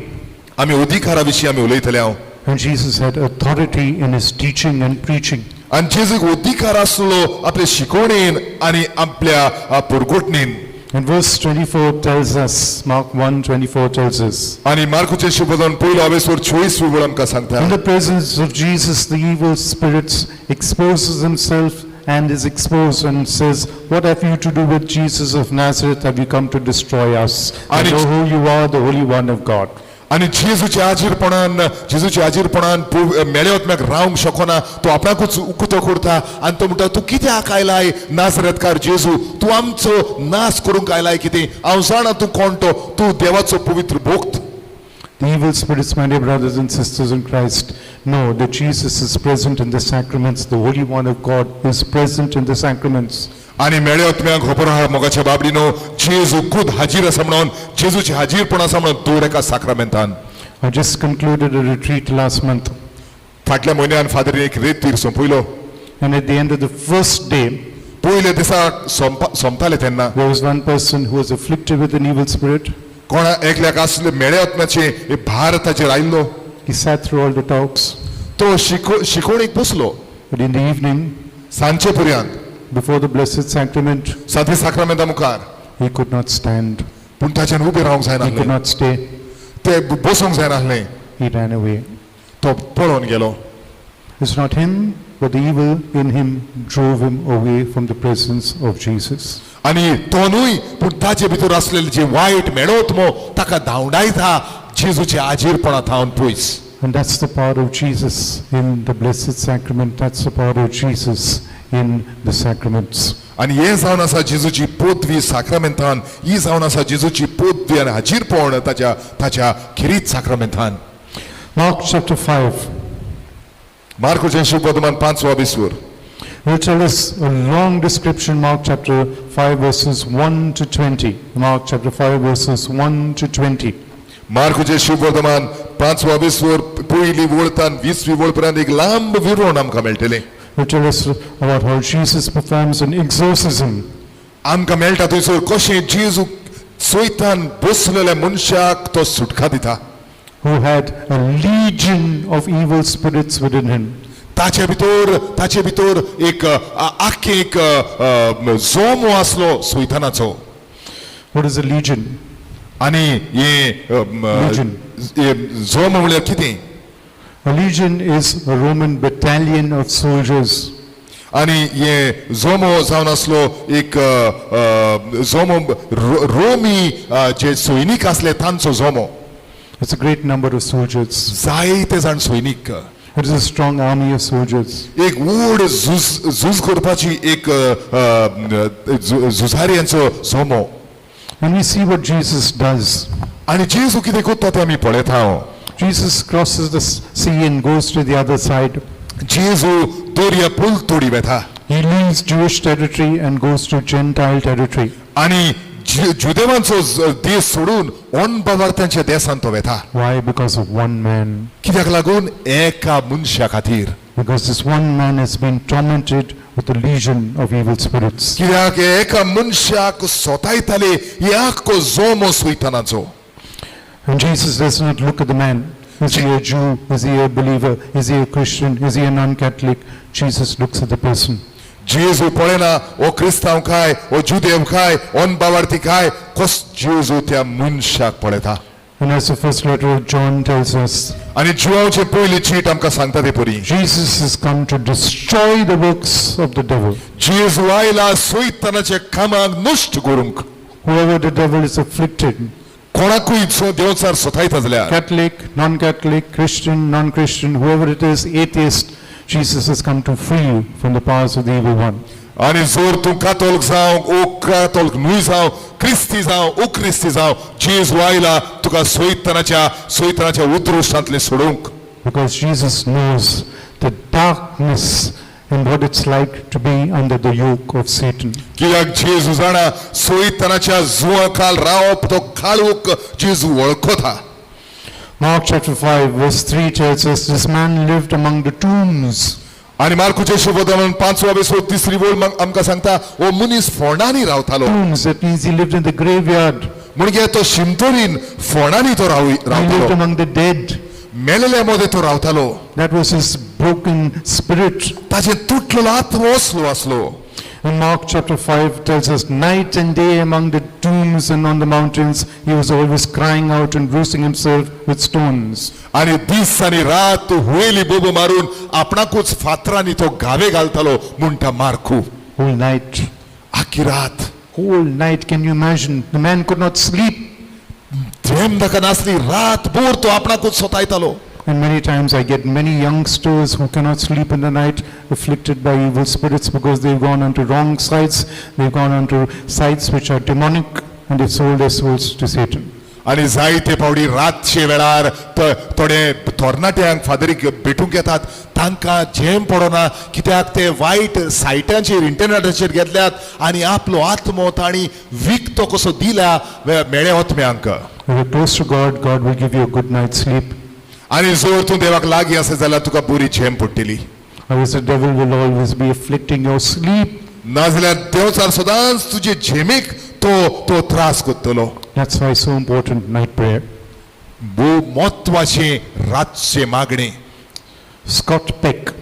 आमी अधिकारा विशीं आमी उलयतले हांव. And Jesus had authority in his teaching and preaching. आनी जेजूक अधिकार आसलो आपले शिकवणेन आनी आपल्या पुरगुटणेन. And verse 24 tells us, Mark 1:24 tells us, आनी मार्कोचे शुभवर्तमान पयलो आवेसवर 24वी बोळ आमकां सांगता. In the presence of Jesus, the evil spirits exposes himself and is exposed and says, "What have you to do with Jesus of Nazareth? Have you come to destroy us? I And know it's- who you are, the Holy One of God." आनी जेजूच्या आजीरपणान मेळ्योत्म्याक रावंक शकना. तो आपणाकूच उकतो करता आनी तो म्हणटा, तूं कित्याक आयलाय नाजरेतकार जेजू? तूं आमचो नाश करूंक आयलाय कितें? हांव जाणा तूं कोण तो, तूं देवाचो पवित्र भक्त. The evil spirits, my dear brothers and sisters in Christ, know that Jesus is present in the sacraments. The Holy One of God is present in the sacraments. आनी मेळ्योत्म्याक खबर आहा मोगाच्या बाबडीनो, जेजू खूद हाजीर आसा म्हणून, जेजूचें हाजीरपण आसा म्हणून दर एका साक्रामेंतान. I just concluded a retreat last month. फाटल्या म्हयन्यान फादरीन एक रेतीर सोंपयलो. And at the end of the first day, पयल्या दिसा सोंपताले तेन्ना, there was one person who was afflicted with an evil spirit. कोणा एकल्याक आसले मेळ्योत्म्याचे भार ताचेर आयिल्लो. He sat through all the talks. तो शिकोवणेक बसलो. But in the evening, सांजचे पर्यंत, before the Blessed Sacrament, साती साक्रामेंता मुखार, he could not stand. पूण ताच्यान उबें रावंक He जायनासलें. could not stay. ते बसूंक जायनासलें. He ran away. तो पळोवन गेलो. It's not him, but the evil in him drove him away from the presence of Jesus. आनी तो न्हय, पूण ताचे भितर आसलेले जे वायट मेळोत्मो ताका धांवडायता जेजूच्या आजीरपणा थावन पयस. And that's the power of Jesus in the Blessed Sacrament. That's the power of Jesus in the sacraments. आनी हें जावन आसा जेजूची पदवी साक्रामेंतान, ही जावन आसा जेजूची पदवी आनी हाजीरपण ताच्या ताच्या खेरीत साक्रामेंतान. Mark chapter 5 मार्कोचें शुभवर्तमान 5वो विस्वर will tell us a long description, Mark chapter 5 verses 1 to 20. Mark chapter 5 verses 1 to 20. मार्कोचें शुभवर्तमान 5वो विस्वर पयली वळतान 20वी वळ पर्यंत एक लांब विवरण आमकां मेळटलें. Will tell us about how Jesus performs an exorcism. आमकां मेळटा थंयसर कशें जेजू सैतान बसलेल्या मनशाक तो सुटका दिता. Who had a legion of evil spirits within him. ताचे भितर एक आख्खे एक जोमो आसलो सैतानाचो. What is a legion? आनी हे Legion. हे जोमो म्हळ्यार कितें? A legion is a Roman battalion of soldiers. आनी हे जोमो जावन आसलो एक जोमो रोमी जे सैनीक आसले तांचो जोमो. It's a great number of soldiers. जायते जाण सैनीक. It is a strong army of soldiers. एक व्हड झूज करपाची एक झुजाऱ्यांचो जोमो. And we see what Jesus does. आनी जेजू कितें करता तें आमी पळयता. Jesus crosses the sea and goes to the other side. जेजू दर्या पलतोडी वेता. He leaves Jewish territory and goes to Gentile territory. आनी जुदेवांचो देश सोडून अनबावार्थांच्या देशांत तो वेता. Why? Because of one man. कित्याक लागून? एका मनशा खातीर. Because this one man has been tormented with a legion of evil spirits. कित्याक एका मनशाक सोतायताले हे आख्खो जोमो सैतानाचो. And Jesus does not look at the man. Is he a Jew? Is he a believer? Is he a Christian? Is he a non-Catholic? Jesus looks at the person. जेजू पळयना ओ क्रिस्तांव काय, ओ जुदेव काय, अनबावार्थी काय, कस जेजू त्या मनशाक पळयता. And as the first letter of John tells us, आनी जुवांवचे पयली चीट आमकां सांगता ते परी, Jesus has come to destroy the works of the devil. जेजू आयला सैतानाच्या कामाक नश्ट करूंक. Whoever the devil is afflicted, कोणाकूय देवचार सतायता जाल्यार, Catholic, non-Catholic, Christian, non-Christian, whoever it is, atheist, Jesus has come to free you from the powers of the evil one. आनी जर तूं कातोल्क जावं ओ कातोल्क न्हय जावं, क्रिस्ती जावं ओ क्रिस्ती जावं, जेजू आयला तुका सैतानाच्या उद्रुश्टांतलें सोडोवंक. Because Jesus knows the darkness and what it's like to be under the yoke of Satan. कित्याक जेजू जाणा सोयतानाच्या जुवा खाल रावप तो काळूक जेजू वळखता. Mark chapter 5 verse 3 tells us this man lived among the tombs. आनी मार्कुचे शुभदान पांचवा वेसो तिसरी वळ आमकां सांगता हो मनीस फोंडांनी रावतालो. Tombs, that means he lived in the graveyard. म्हणजे तो शिमतोरीन फोंडांनी तो He lived रावतालो. among the dead. मेलेल्या मदें तो रावतालो. That was his broken spirit. ताचे तुटलेलो आत्मो असलो आसलो. And Mark chapter 5 tells us night and day among the tombs and on the mountains, he was always crying out and bruising himself with stones. आनी दीस आनी रात हुयेली बोबो मारून आपणाकूच फातरांनी तो घावे घालतालो म्हणटा मार्कू. Whole night. आखी रात. Whole night, can you imagine? The man could not sleep. झेम ताका नासली, रात भर तो आपणाकूच सोतायतालो. And many times I get many youngsters who cannot sleep in the night, afflicted by evil spirits because they've gone onto wrong sites, they've gone onto sites which are demonic, and they've sold their souls to Satan. आनी जायते फावटी रातचे वेळार थोडे तरणाट्यांक फादरीक भेटूंक येतात, तांकां झेम पडना कित्याक ते वायट सायटांचेर इंटरनेटाचेर घेतल्यात आनी आपलो आत्मो तांणी विकतो कसो दिला मेळे आत्म्यांक. If you're close to God, God will give you a good night's sleep. आनी जर तूं देवाक लागीं आसा जाल्यार तुका बरी झेम पडटली. Otherwise the devil will always be afflicting your sleep. नाजाल्यार देवचार सदांच तुजे झेमीक तो तो त्रास करतलो. That's why it's so important, night prayer. भोव म्हत्वाचें रातचें मागणें. Scott Peck.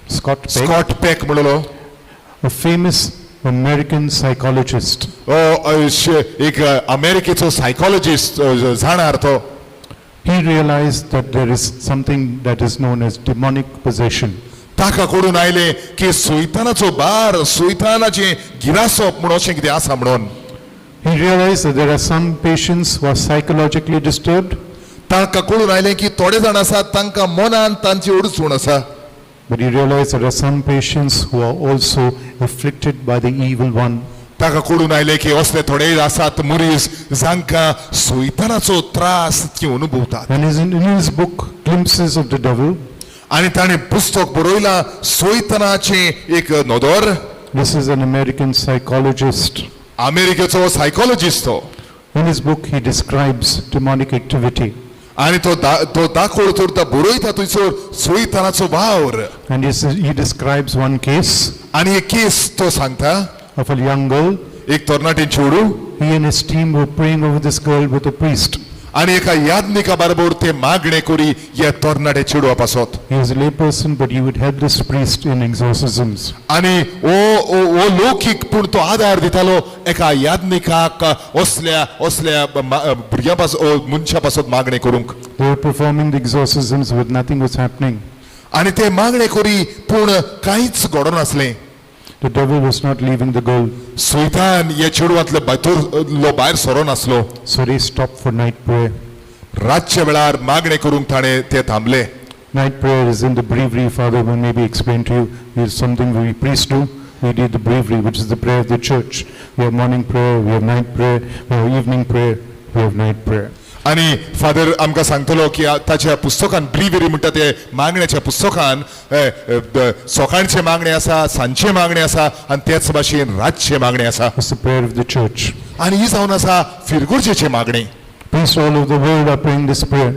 Scott Peck, Scott Peck म्हणलो a famous American psychologist. एक अमेरिकेचो सायकोलॉजिस्ट जाणार तो. He realized that there is something that is known as demonic possession. ताका कडून आयलें की सुयतानाचो बार, सुयतानाचें गिरासप म्हूण अशें कितें आसा म्हणून. He realized that there are some patients who are psychologically disturbed, ताका कळून आयलें की थोडे जाण आसात तांकां मनान तांची अडचण आसा. but he realized there are some patients who are also afflicted by the evil one. ताका कळून आयलें की असले थोडे आसात मरीज जांकां सुयतानाचो त्रास ती अनुभवतात. And in his book, Glimpses of the Devil, आनी ताणें पुस्तक बरयलां सुयतानाचें एक नदर. this is an American psychologist. अमेरिकेचो सायकोलॉजिस्ट तो. In his book, he describes demonic activity. आनी तो तो दाखोड तर बरयता थंयसर सुयतानाचो वावर. And he describes one case आनी एक केस तो सांगता of a young girl. एक तरणाटे चेडूं. He and his team were praying over this girl with a priest. आनी एका याज्ञिका बरोबर ते मागणे करी ह्या तरणाटे चेडवा पासत. He was a lay person, but he would help this priest in exorcisms. आनी ओ ओ ओ लौकीक पूण तो आदार दितालो एका याज्ञिकाक असल्या असल्या भुरग्यां पास मनशा पासत मागणे करूंक. They were performing the exorcisms, but nothing was happening. आनी ते मागणे करी पूण कांयच घडनासलें. The devil was not leaving the girl, सुयतान ह्या चेडवांतलो भितरलो भायर सरोनासलो. so they stopped for night prayer. रातच्या वेळार मागणे करूंक ताणें ते थांबले. Night prayer is in the breviary. Father will maybe explain to you. It's something we priests do. We did the breviary, which is the prayer of the church. We have morning prayer, we have night prayer, we have evening prayer, we have night prayer. आनी father आमकां सांगतलो की ताच्या पुस्तकान ब्रिवेरी म्हणटा ते मागण्याच्या पुस्तकान सकाळचें मागणें आसा, सांजचें मागणें आसा आनी तेच भाशेन रातचें मागणें आसा. It's the prayer of the church. आनी ही जावन आसा फिरगुर्जेचें मागणें. Priests all over the world are praying this prayer.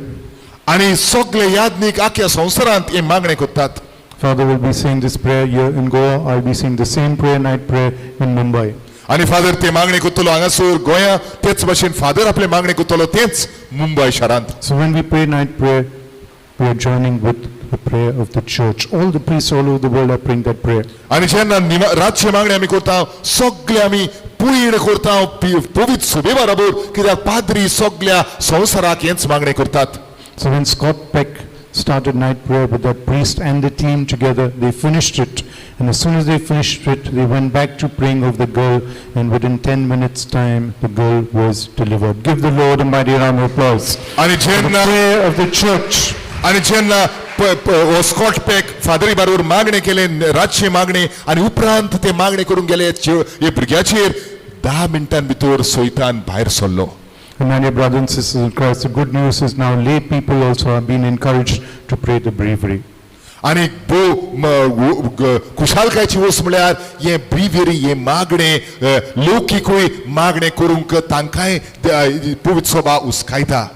आनी सगळे याज्ञीक आख्या संवसारांत हें मागणें करतात. Father will be saying this prayer here in Goa. I'll be saying the same prayer, night prayer in Mumbai. आनी फादर ते मागणें करतलो हांगासर गोंया, तेच भाशेन फादर आपलें मागणें करतलो तेंच मुंबय शारांत. So when we pray night prayer, we are joining with the prayer of the church. All the priests all over the world are praying that prayer. आनी जेन्ना रातचें मागणें आमी करता सगळे आमी पुळीण करता पवित्र सुबे बराबर, कित्याक पाद्री सगळ्या संवसाराक हेंच मागणें करतात. So when Scott Peck started night prayer with that priest and the team together, they finished it. And as soon as they finished it, they went back to praying over the girl, and within 10 minutes' time, the girl was delivered. Give the Lord a mighty round of applause. आनी The जेन्ना prayer of the church. आनी जेन्ना हो Scott pack फादरी बरोबर मागणें केलें रातचें मागणें आनी उपरांत ते मागणें करूंक गेले हे भुरग्याचेर 10 मिनटां भितर सोयतान भायर सरलो. And my dear brothers and sisters in Christ, the good news is now lay people also are being encouraged to pray the breviary. आनी भोव खुशालकायेची वस्त म्हळ्यार हें ब्रिवियरी हें मागणें लौकिकूय मागणें करूंक तांकांय पवित्र सभा उस्कायता.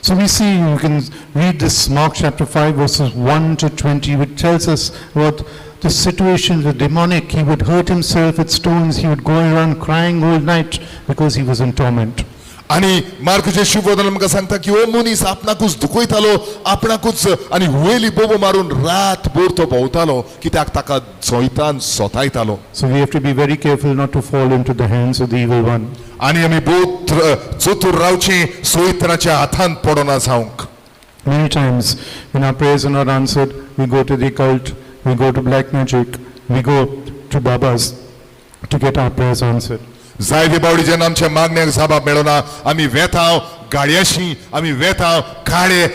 So we see, you can read this Mark chapter 5 verses 1 to 20, which tells us what the situation, the demonic, he would hurt himself with stones, he would go around crying all night because he was in torment. आनी मार्कुचे शुभवदन आमकां सांगता की हो मनीस आपणाकूच दुखयतालो आपणाकूच आनी हुयेली बोबो मारून रातभर तो भोंवतालो कित्याक ताका जैतान सोतायतालो. So we have to be very careful not to fall into the hands of the evil one. आनी आमी भोव चतूर रावचें सोयतनाच्या हातान पडना जावंक. Many times when our prayers are not answered, we go to the occult, we go to black magic, we go to babas to get our prayers answered. जायते बावडी जेन्ना आमच्या मागण्याक जाबाब मेळना आमी वेतांव गाडयाशी आमी वेतांव काळे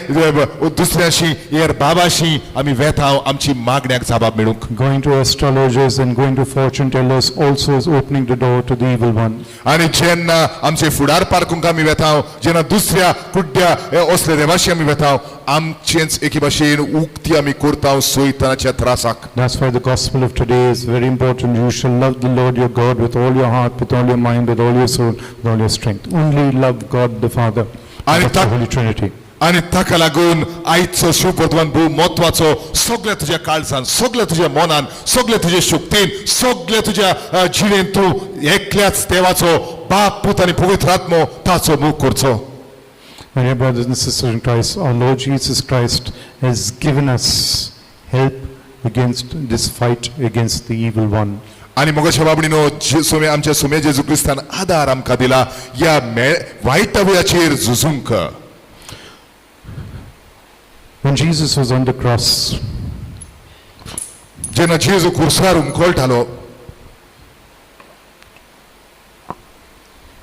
दुसऱ्याशी हेर बाबाशी आमी वेतांव आमची मागण्याक जाबाब मेळूंक. Going to astrologers and going to fortune tellers also is opening the door to the evil one. आनी जेन्ना आमचे फुडार पारकूंक आमी वेतांव जेन्ना दुसऱ्या कुड्ड्या असल्या देवाशी आमी वेतांव आमचेंच एके भाशेन उक्ती आमी करता सोयतानाच्या त्रासाक. That's why the gospel of today is very important. You shall love the Lord your God with all your heart, with all your mind, with all your soul, with all your strength. Only love God the Father, And that's the Holy Trinity. आनी ताका लागून आयचो शिवप्रधान भोव म्हत्वाचो. सगळ्या तुज्या काळजान सगळ्या तुज्या मनान सगळ्या तुज्या शक्तीन सगळ्या तुज्या जिणेन तूं एकल्याच देवाचो बाप पूत आनी पवित्र आत्मो ताचो मोग करचो. My dear brothers and sisters in Christ, our Lord Jesus Christ has given us help against this fight against the evil one. आनी मोगाच्या बाबडीनो सुमे आमच्या सुमे जेजू क्रिस्तान आदार आमकां दिला ह्या वायट वयाचेर झुजूंक. When Jesus was on the cross, जेन्ना जेजू खुर्सार उमकळटालो,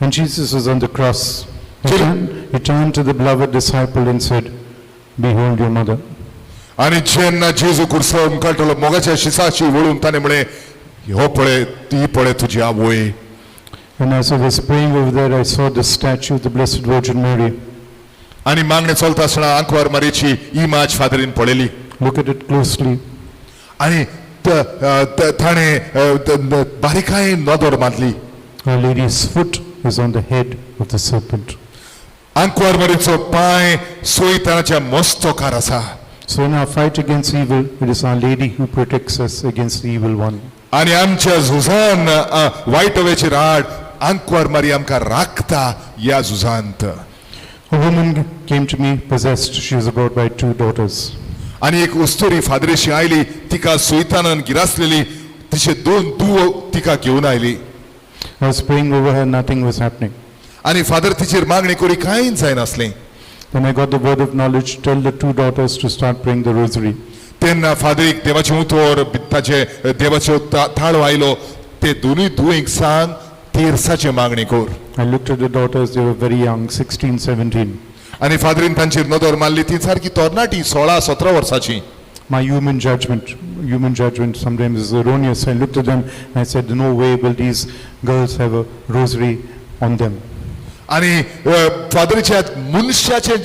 when Jesus was on the cross, he turned to the beloved disciple and said, "Behold your mother." आनी जेन्ना जेजू खुर्सार उमकळटालो मोगाच्या शिसाशी वळून ताणें म्हळें हो पळय ती पळय तुजी आवय. And as I was praying over there, I saw the statue of the Blessed Virgin Mary. आनी मागणें चलता आसतना आंकवार मारीची इमाज फादरीन पळयली. Look at it closely. आनी ताणें बारीकायेन नदर मारली. Our Lady's foot is on the head of the serpent. आंकवार मारीचो पांय सोयतानाच्या मस्तकार आसा. So in our fight against evil, it is Our Lady who protects us against the evil one. आनी आमच्या झुजान वायट हवेचेर आड आंकवार मारी आमकां राखता ह्या झुजांत. A woman came to me possessed. She was about by 2 daughters. आनी एक उस्तुरी फादरेशी आयली तिका सुयतानान गिरासलेली तिचे 2 दुव तिका घेवन आयली. I was praying over her, nothing was happening. आनी फादर तिचेर मागणी करी कांयच जायनासलें. Then I got the word of knowledge, tell the 2 daughters to start praying the rosary. तेन्ना फादरीक देवाचें उतर ताचे देवाचो ताळो आयलो ते दोनूय दुयेंक सांग तेरसाचें मागणी कर. I looked at the daughters, they were very young, 16, 17. आनी फादरीन तांचेर नदर मारली ती सारकी तरणाटी 16-17 वर्सांची. My human judgment sometimes is erroneous. I looked at them and I said, no way will these girls have a rosary on them. आनी फादरीच्या मनशाचें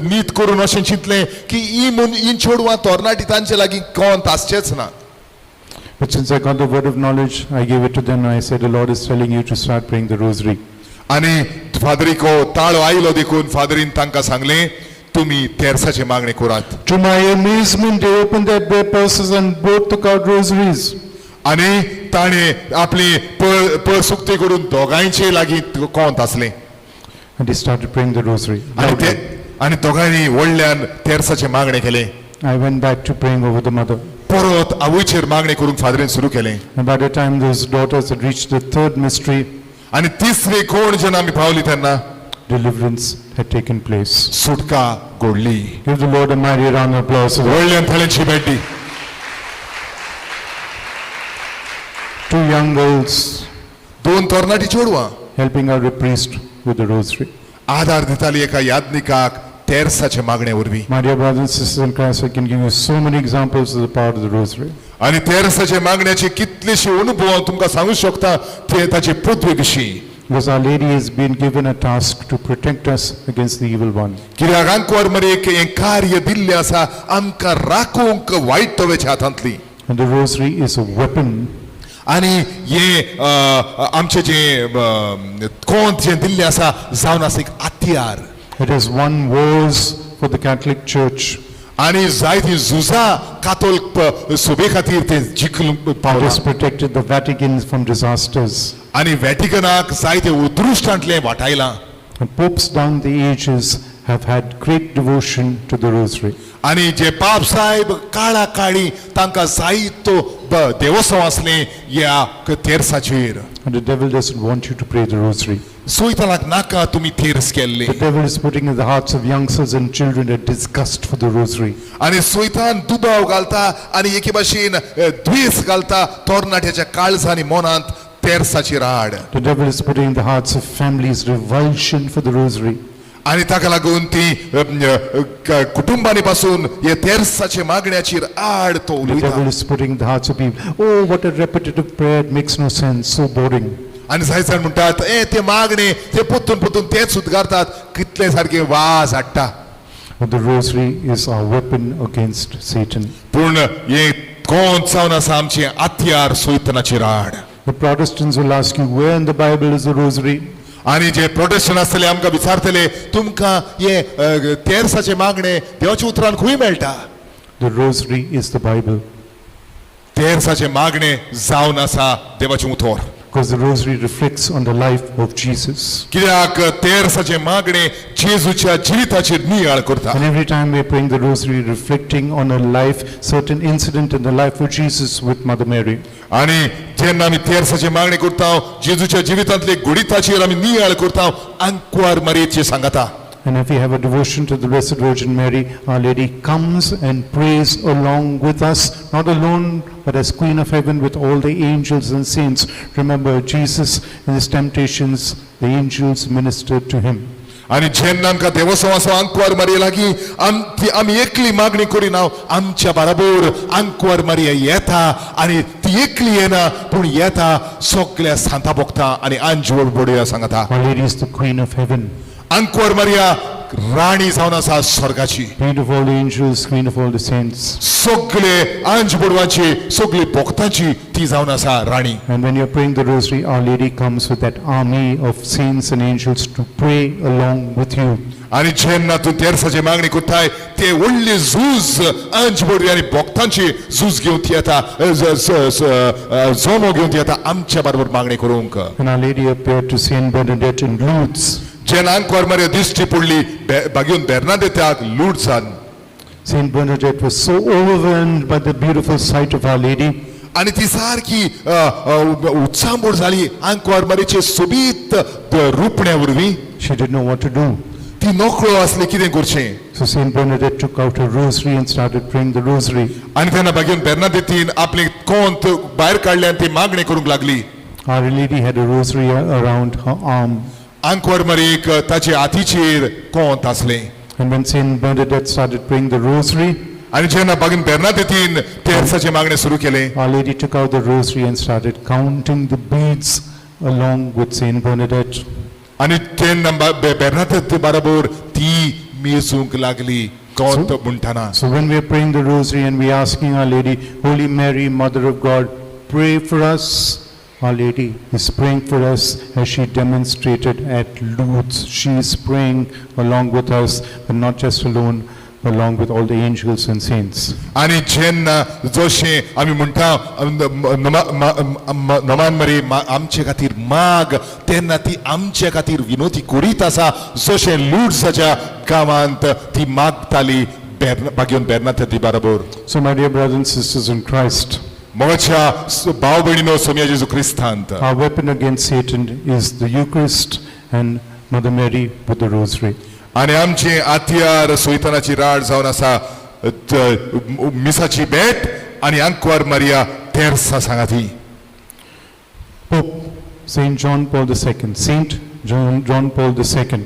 नीत करून अशें चिंतलें की ही चेडवां तरणाटी तांचे लागीं कोण आसचेच ना. But since I got the word of knowledge, I gave it to them and I said, the Lord is telling you to start praying the rosary. आनी फादरीक हो ताळो आयलो देखून फादरीन तांकां सांगलें तुमी तेरसाची मागणी करात. To my amazement, they opened their purses and both took out rosaries. आनी ताणें आपली पर्स उक्ती करून दोगांयचे लागीं कोंत आसलें. And they started praying the rosary. आनी ते आनी दोगांयनी व्हडल्यान तेरसाचें मागणें केलें. I went back to praying over the mother. परत आवयचेर मागणें करूंक फादरीन सुरू केलें. And by the time those daughters had reached the third mystery, आनी तिसरी कोण जेन्ना आमी पावली तेन्ना deliverance had taken place. सुटका घडली. Give the Lord a mighty round of applause. व्हडल्यान थाळ्यांची भेट दी. 2 young girls 2 तरणाटी चेडवां helping out a priest with the rosary. आधार दिताली एका याज्ञिकाक तेरसाचे मागणे वरवीं. My dear brothers and sisters in Christ, I can give you so many examples of the power of the rosary. आनी तेरसाचे मागण्याचे कितलेशे अनुभव हांव तुमकां सांगू शकता ते ताचे पृथ्वी विशीं. Because Our Lady has been given a task to protect us against the evil one. कित्याक आंकवार मरेक हें कार्य दिल्लें आसा आमकां राखूंक वायट तवेच्या हातांतली. And the rosary is a weapon. आनी हें आमचें जें कोंत जें दिल्लें आसा जावन आसा एक हत्यार. It has won wars for the Catholic Church. आनी जायतीं झुजां कातोल्क सभे खातीर तें जिखूंक It पावलां. has protected the Vatican from disasters. आनी वॅटिकनाक जायते उदृश्टांतलें वाटायलां. And popes down the ages have had great devotion to the rosary. आनी जे पाप साहेब काळा काळी तांकां जायतो देवस्वाम आसलें ह्या तेर्साचेर. And the devil doesn't want you to pray the rosary. सोयतानाक नाका तुमी तेर्स केल्ले. The devil is putting in the hearts of youngsters and children a disgust for the rosary. आनी सोयतान दुबाव घालता आनी एके भाशेन द्वेस घालता तरणाट्याच्या काळजा आनी मनांत तेर्साची rod. The devil is putting in the hearts of families revulsion for the rosary. आनी ताका लागून ती कुटुंबांनी पासून हे तेर्साचे मागण्याचेर आड तो The उलयता. devil is putting in the hearts of people, oh, what a repetitive prayer, it makes no sense, so boring. आनी जाय जाण म्हणटात ए ते मागणे ते पोत्तून पोत्तून तेच उद्गारतात कितले सारके वाज हाडटा. But the rosary is our weapon against Satan. पूण हे कोण जावन आसा आमचे हत्यार सोयतनाची rod. The Protestants will ask you, where in the Bible is the rosary? आनी जे प्रोटेस्टंट आसतले आमकां विचारतले तुमकां हे तेर्साचे मागणे देवाच्या उतरान खंय मेळटा. The rosary is the Bible. तेर्साचे मागणे जावन आसा देवाचें उतर. Because the rosary reflects on the life of Jesus. कित्याक तेर्साचे मागणे जेजूच्या जिविताचेर नियाळ करता. And every time we're praying the rosary, reflecting on a life, certain incident in the life of Jesus with Mother Mary. आनी जेन्ना आमी तेर्साचे मागणे करता जेजूच्या जिवितांतले गुडिताचेर आमी नियाळ करता आंकवार मारयेचे सांगता. And if we have a devotion to the Blessed Virgin Mary, Our Lady comes and prays along with us, not alone, but as Queen of Heaven with all the angels and saints. Remember, Jesus in his temptations, the angels ministered to him. आनी जेन्ना आमकां देवस्वाम आसा आंकवार मारये लागीं ती आमी एकली मागणी करिना आमच्या बराबर आंकवार मारये येता आनी ती एकली येना पूण येता सगल्या सांता भोगता आनी आंजवळ बडया सांगता. Our Lady is the Queen of Heaven, आंकवार मारिया राणी जावन आसा स्वर्गाची. Queen of all the angels, Queen of all the saints. सगळे आंज बडवाची सगळे भोगताची ती जावन आसा राणी. And when you're praying the rosary, Our Lady comes with that army of saints and angels to pray along with you. आनी जेन्ना तूं तेर्साची मागणी करताय ते व्हडली झूज आंज बडवी आनी भोगतांची झूज घेवन ती येता जमो घेवन ती येता आमच्या बरोबर मागणी करूंक. And Our Lady appeared to Saint Bernadette in Lourdes. जेन्ना आंकवार मारिया दिश्टी पडली बागेवन बेर्नादेताक लूट जान. Saint Bernadette was so overwhelmed by the beautiful sight of Our Lady. आनी ती सारकी उत्सांबूड जाली आंकवार मारियेचे सोबीत रुपण्या वरवीं. She didn't know what to do. ती नकळो आसली कितें करचें. So Saint Bernadette took out her rosary and started praying the rosary. आनी तेन्ना बागेवन बेर्नादेतीन आपली कोंत भायर काडले आनी ती मागणी करूंक लागली. Our Lady had a rosary around her arm. आंकवार मारियेक ताचे हातीचेर कोंत आसलें. And when Saint Bernadette started praying the rosary, आनी जेन्ना बागेवन बेर्नादेतीन तेर्साचें मागणें सुरू केलें, Our Lady took out the rosary and started counting the beads along with Saint Bernadette. आनी तेन्ना बेर्नादेत बरोबर ती मेजूंक लागली कोंत म्हणटना. So when we are praying the rosary and we are asking Our Lady, Holy Mary, Mother of God, pray for us, Our Lady is praying for us as she demonstrated at Lourdes. She is praying along with us, but not just alone, along with all the angels and saints. आनी जेन्ना जशें आमी म्हणटा नमान मरे आमचे खातीर माग तेन्ना ती आमचे खातीर विनोती करीत आसा जशें लुड्साच्या गांवांत ती मागताली बागेवन बेर्नादेती बरोबर. So my dear brothers and sisters in Christ, मोगाच्या भाव भयणीनो सोमया जेजू क्रिस्तांत, our weapon against Satan is the Eucharist and Mother Mary with the rosary. आनी आमचे आत्यार सोयतानाची राड जावन आसा मिसाची भेट आनी आंकवार मारिया तेर्सा सांगाती. Pope Saint John Paul II, Saint John Paul II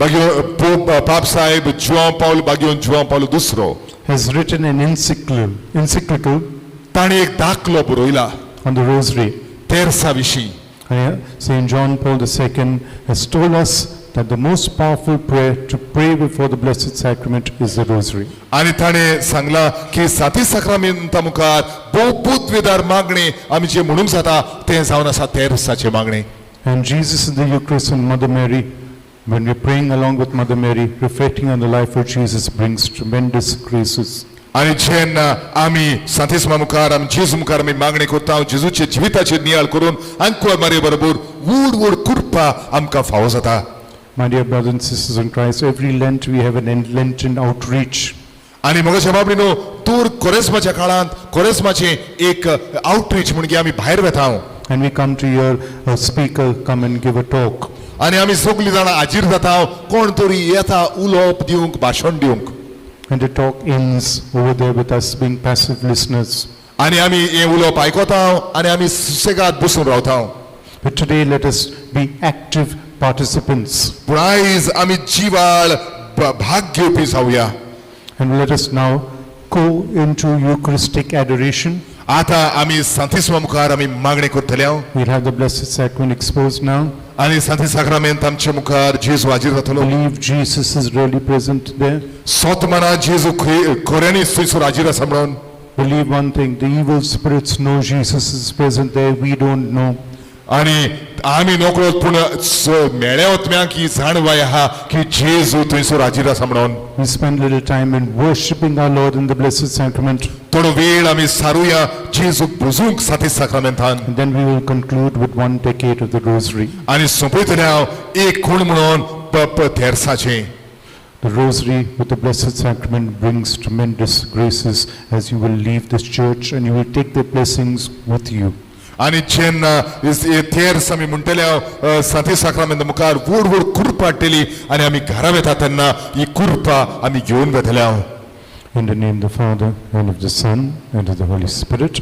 बागेवन पोप पाप साहेब जुआं पावल बागेवन जुआं पावल दुसरो has written an encyclical ताणें एक दाखलो बरयला on the rosary. तेर्सा विशीं. Saint John Paul II has told us that the most powerful prayer to pray before the Blessed Sacrament is the Rosary. आनी ताणें सांगलां की सांती साक्रामेंता मुखार भोव पुतवेदार मागणें आमी जें म्हणूंक जाता तें जावन आसा तेरसाचें मागणें. And Jesus in the Eucharist and Mother Mary, when we're praying along with Mother Mary, reflecting on the life of Jesus, brings tremendous graces. आनी जेन्ना आमी सांतिस्मा मुखार आमी जेजू मुखार आमी मागणें करता, जेजूच्या जिविताचेर नियाळ करून आंकवार मारये बरोबर व्हड व्हड कृपा आमकां फावो जाता. My dear brothers and sisters in Christ, every Lent we have an Lenten outreach. आनी म्हज्या बाबडी न्हू, तूर कोरेस्माच्या काळांत कोरेस्माचें एक आउटरीच म्हणजे आमी भायर वेता. And we come to hear a speaker come and give a talk. आनी आमी सगळीं जाणां हाजीर जाता, कोण तरी येता उलोवप दिवंक, भाशण दिवंक. And the talk ends over there with us being passive listeners. आनी आमी हें उलोवप आयकता आनी आमी सुसेगाद बसून रावता. But today let us be active participants. पूण आयज आमी जिवाळ भाग घेवपी जावया. And let us now go into Eucharistic adoration. आतां आमी सांतिस्मा मुखार आमी मागणें करतले. We'll have the Blessed Sacrament exposed now. आनी सांती साक्रामेंत आमच्या मुखार जेजू हाजीर जातलो. Believe Jesus is really present there. सोत मना जेजू खऱ्यांनीच थंयसर हाजीर आसा म्हणून. Believe one thing, the evil spirits know Jesus is present there, we don't know. आनी आमी नकळत पूण मेळ्या ओतम्यांक ही जाणवाय आहा की जेजू थंयसर हाजीर आसा म्हणून. We spend little time in worshipping our Lord in the Blessed Sacrament, थोडो वेळ आमी सारुया जेजूक बुजूंक सांती साक्रामेंतान. and then we will conclude with one decade of the Rosary. आनी सोंपयतले हांव एक खूण म्हणून तेरसाचें. The Rosary with the Blessed Sacrament brings tremendous graces as you will leave this church and you will take the blessings with you. आनी जेन्ना तेर्स आमी म्हणटले हांव सांती साक्रामेंत मुखार व्हड व्हड कृपा हाडटली आनी आमी घरा वेता तेन्ना ही कृपा आमी घेवन वेतले हांव. In the name of the Father, and of the Son, and of the Holy Spirit.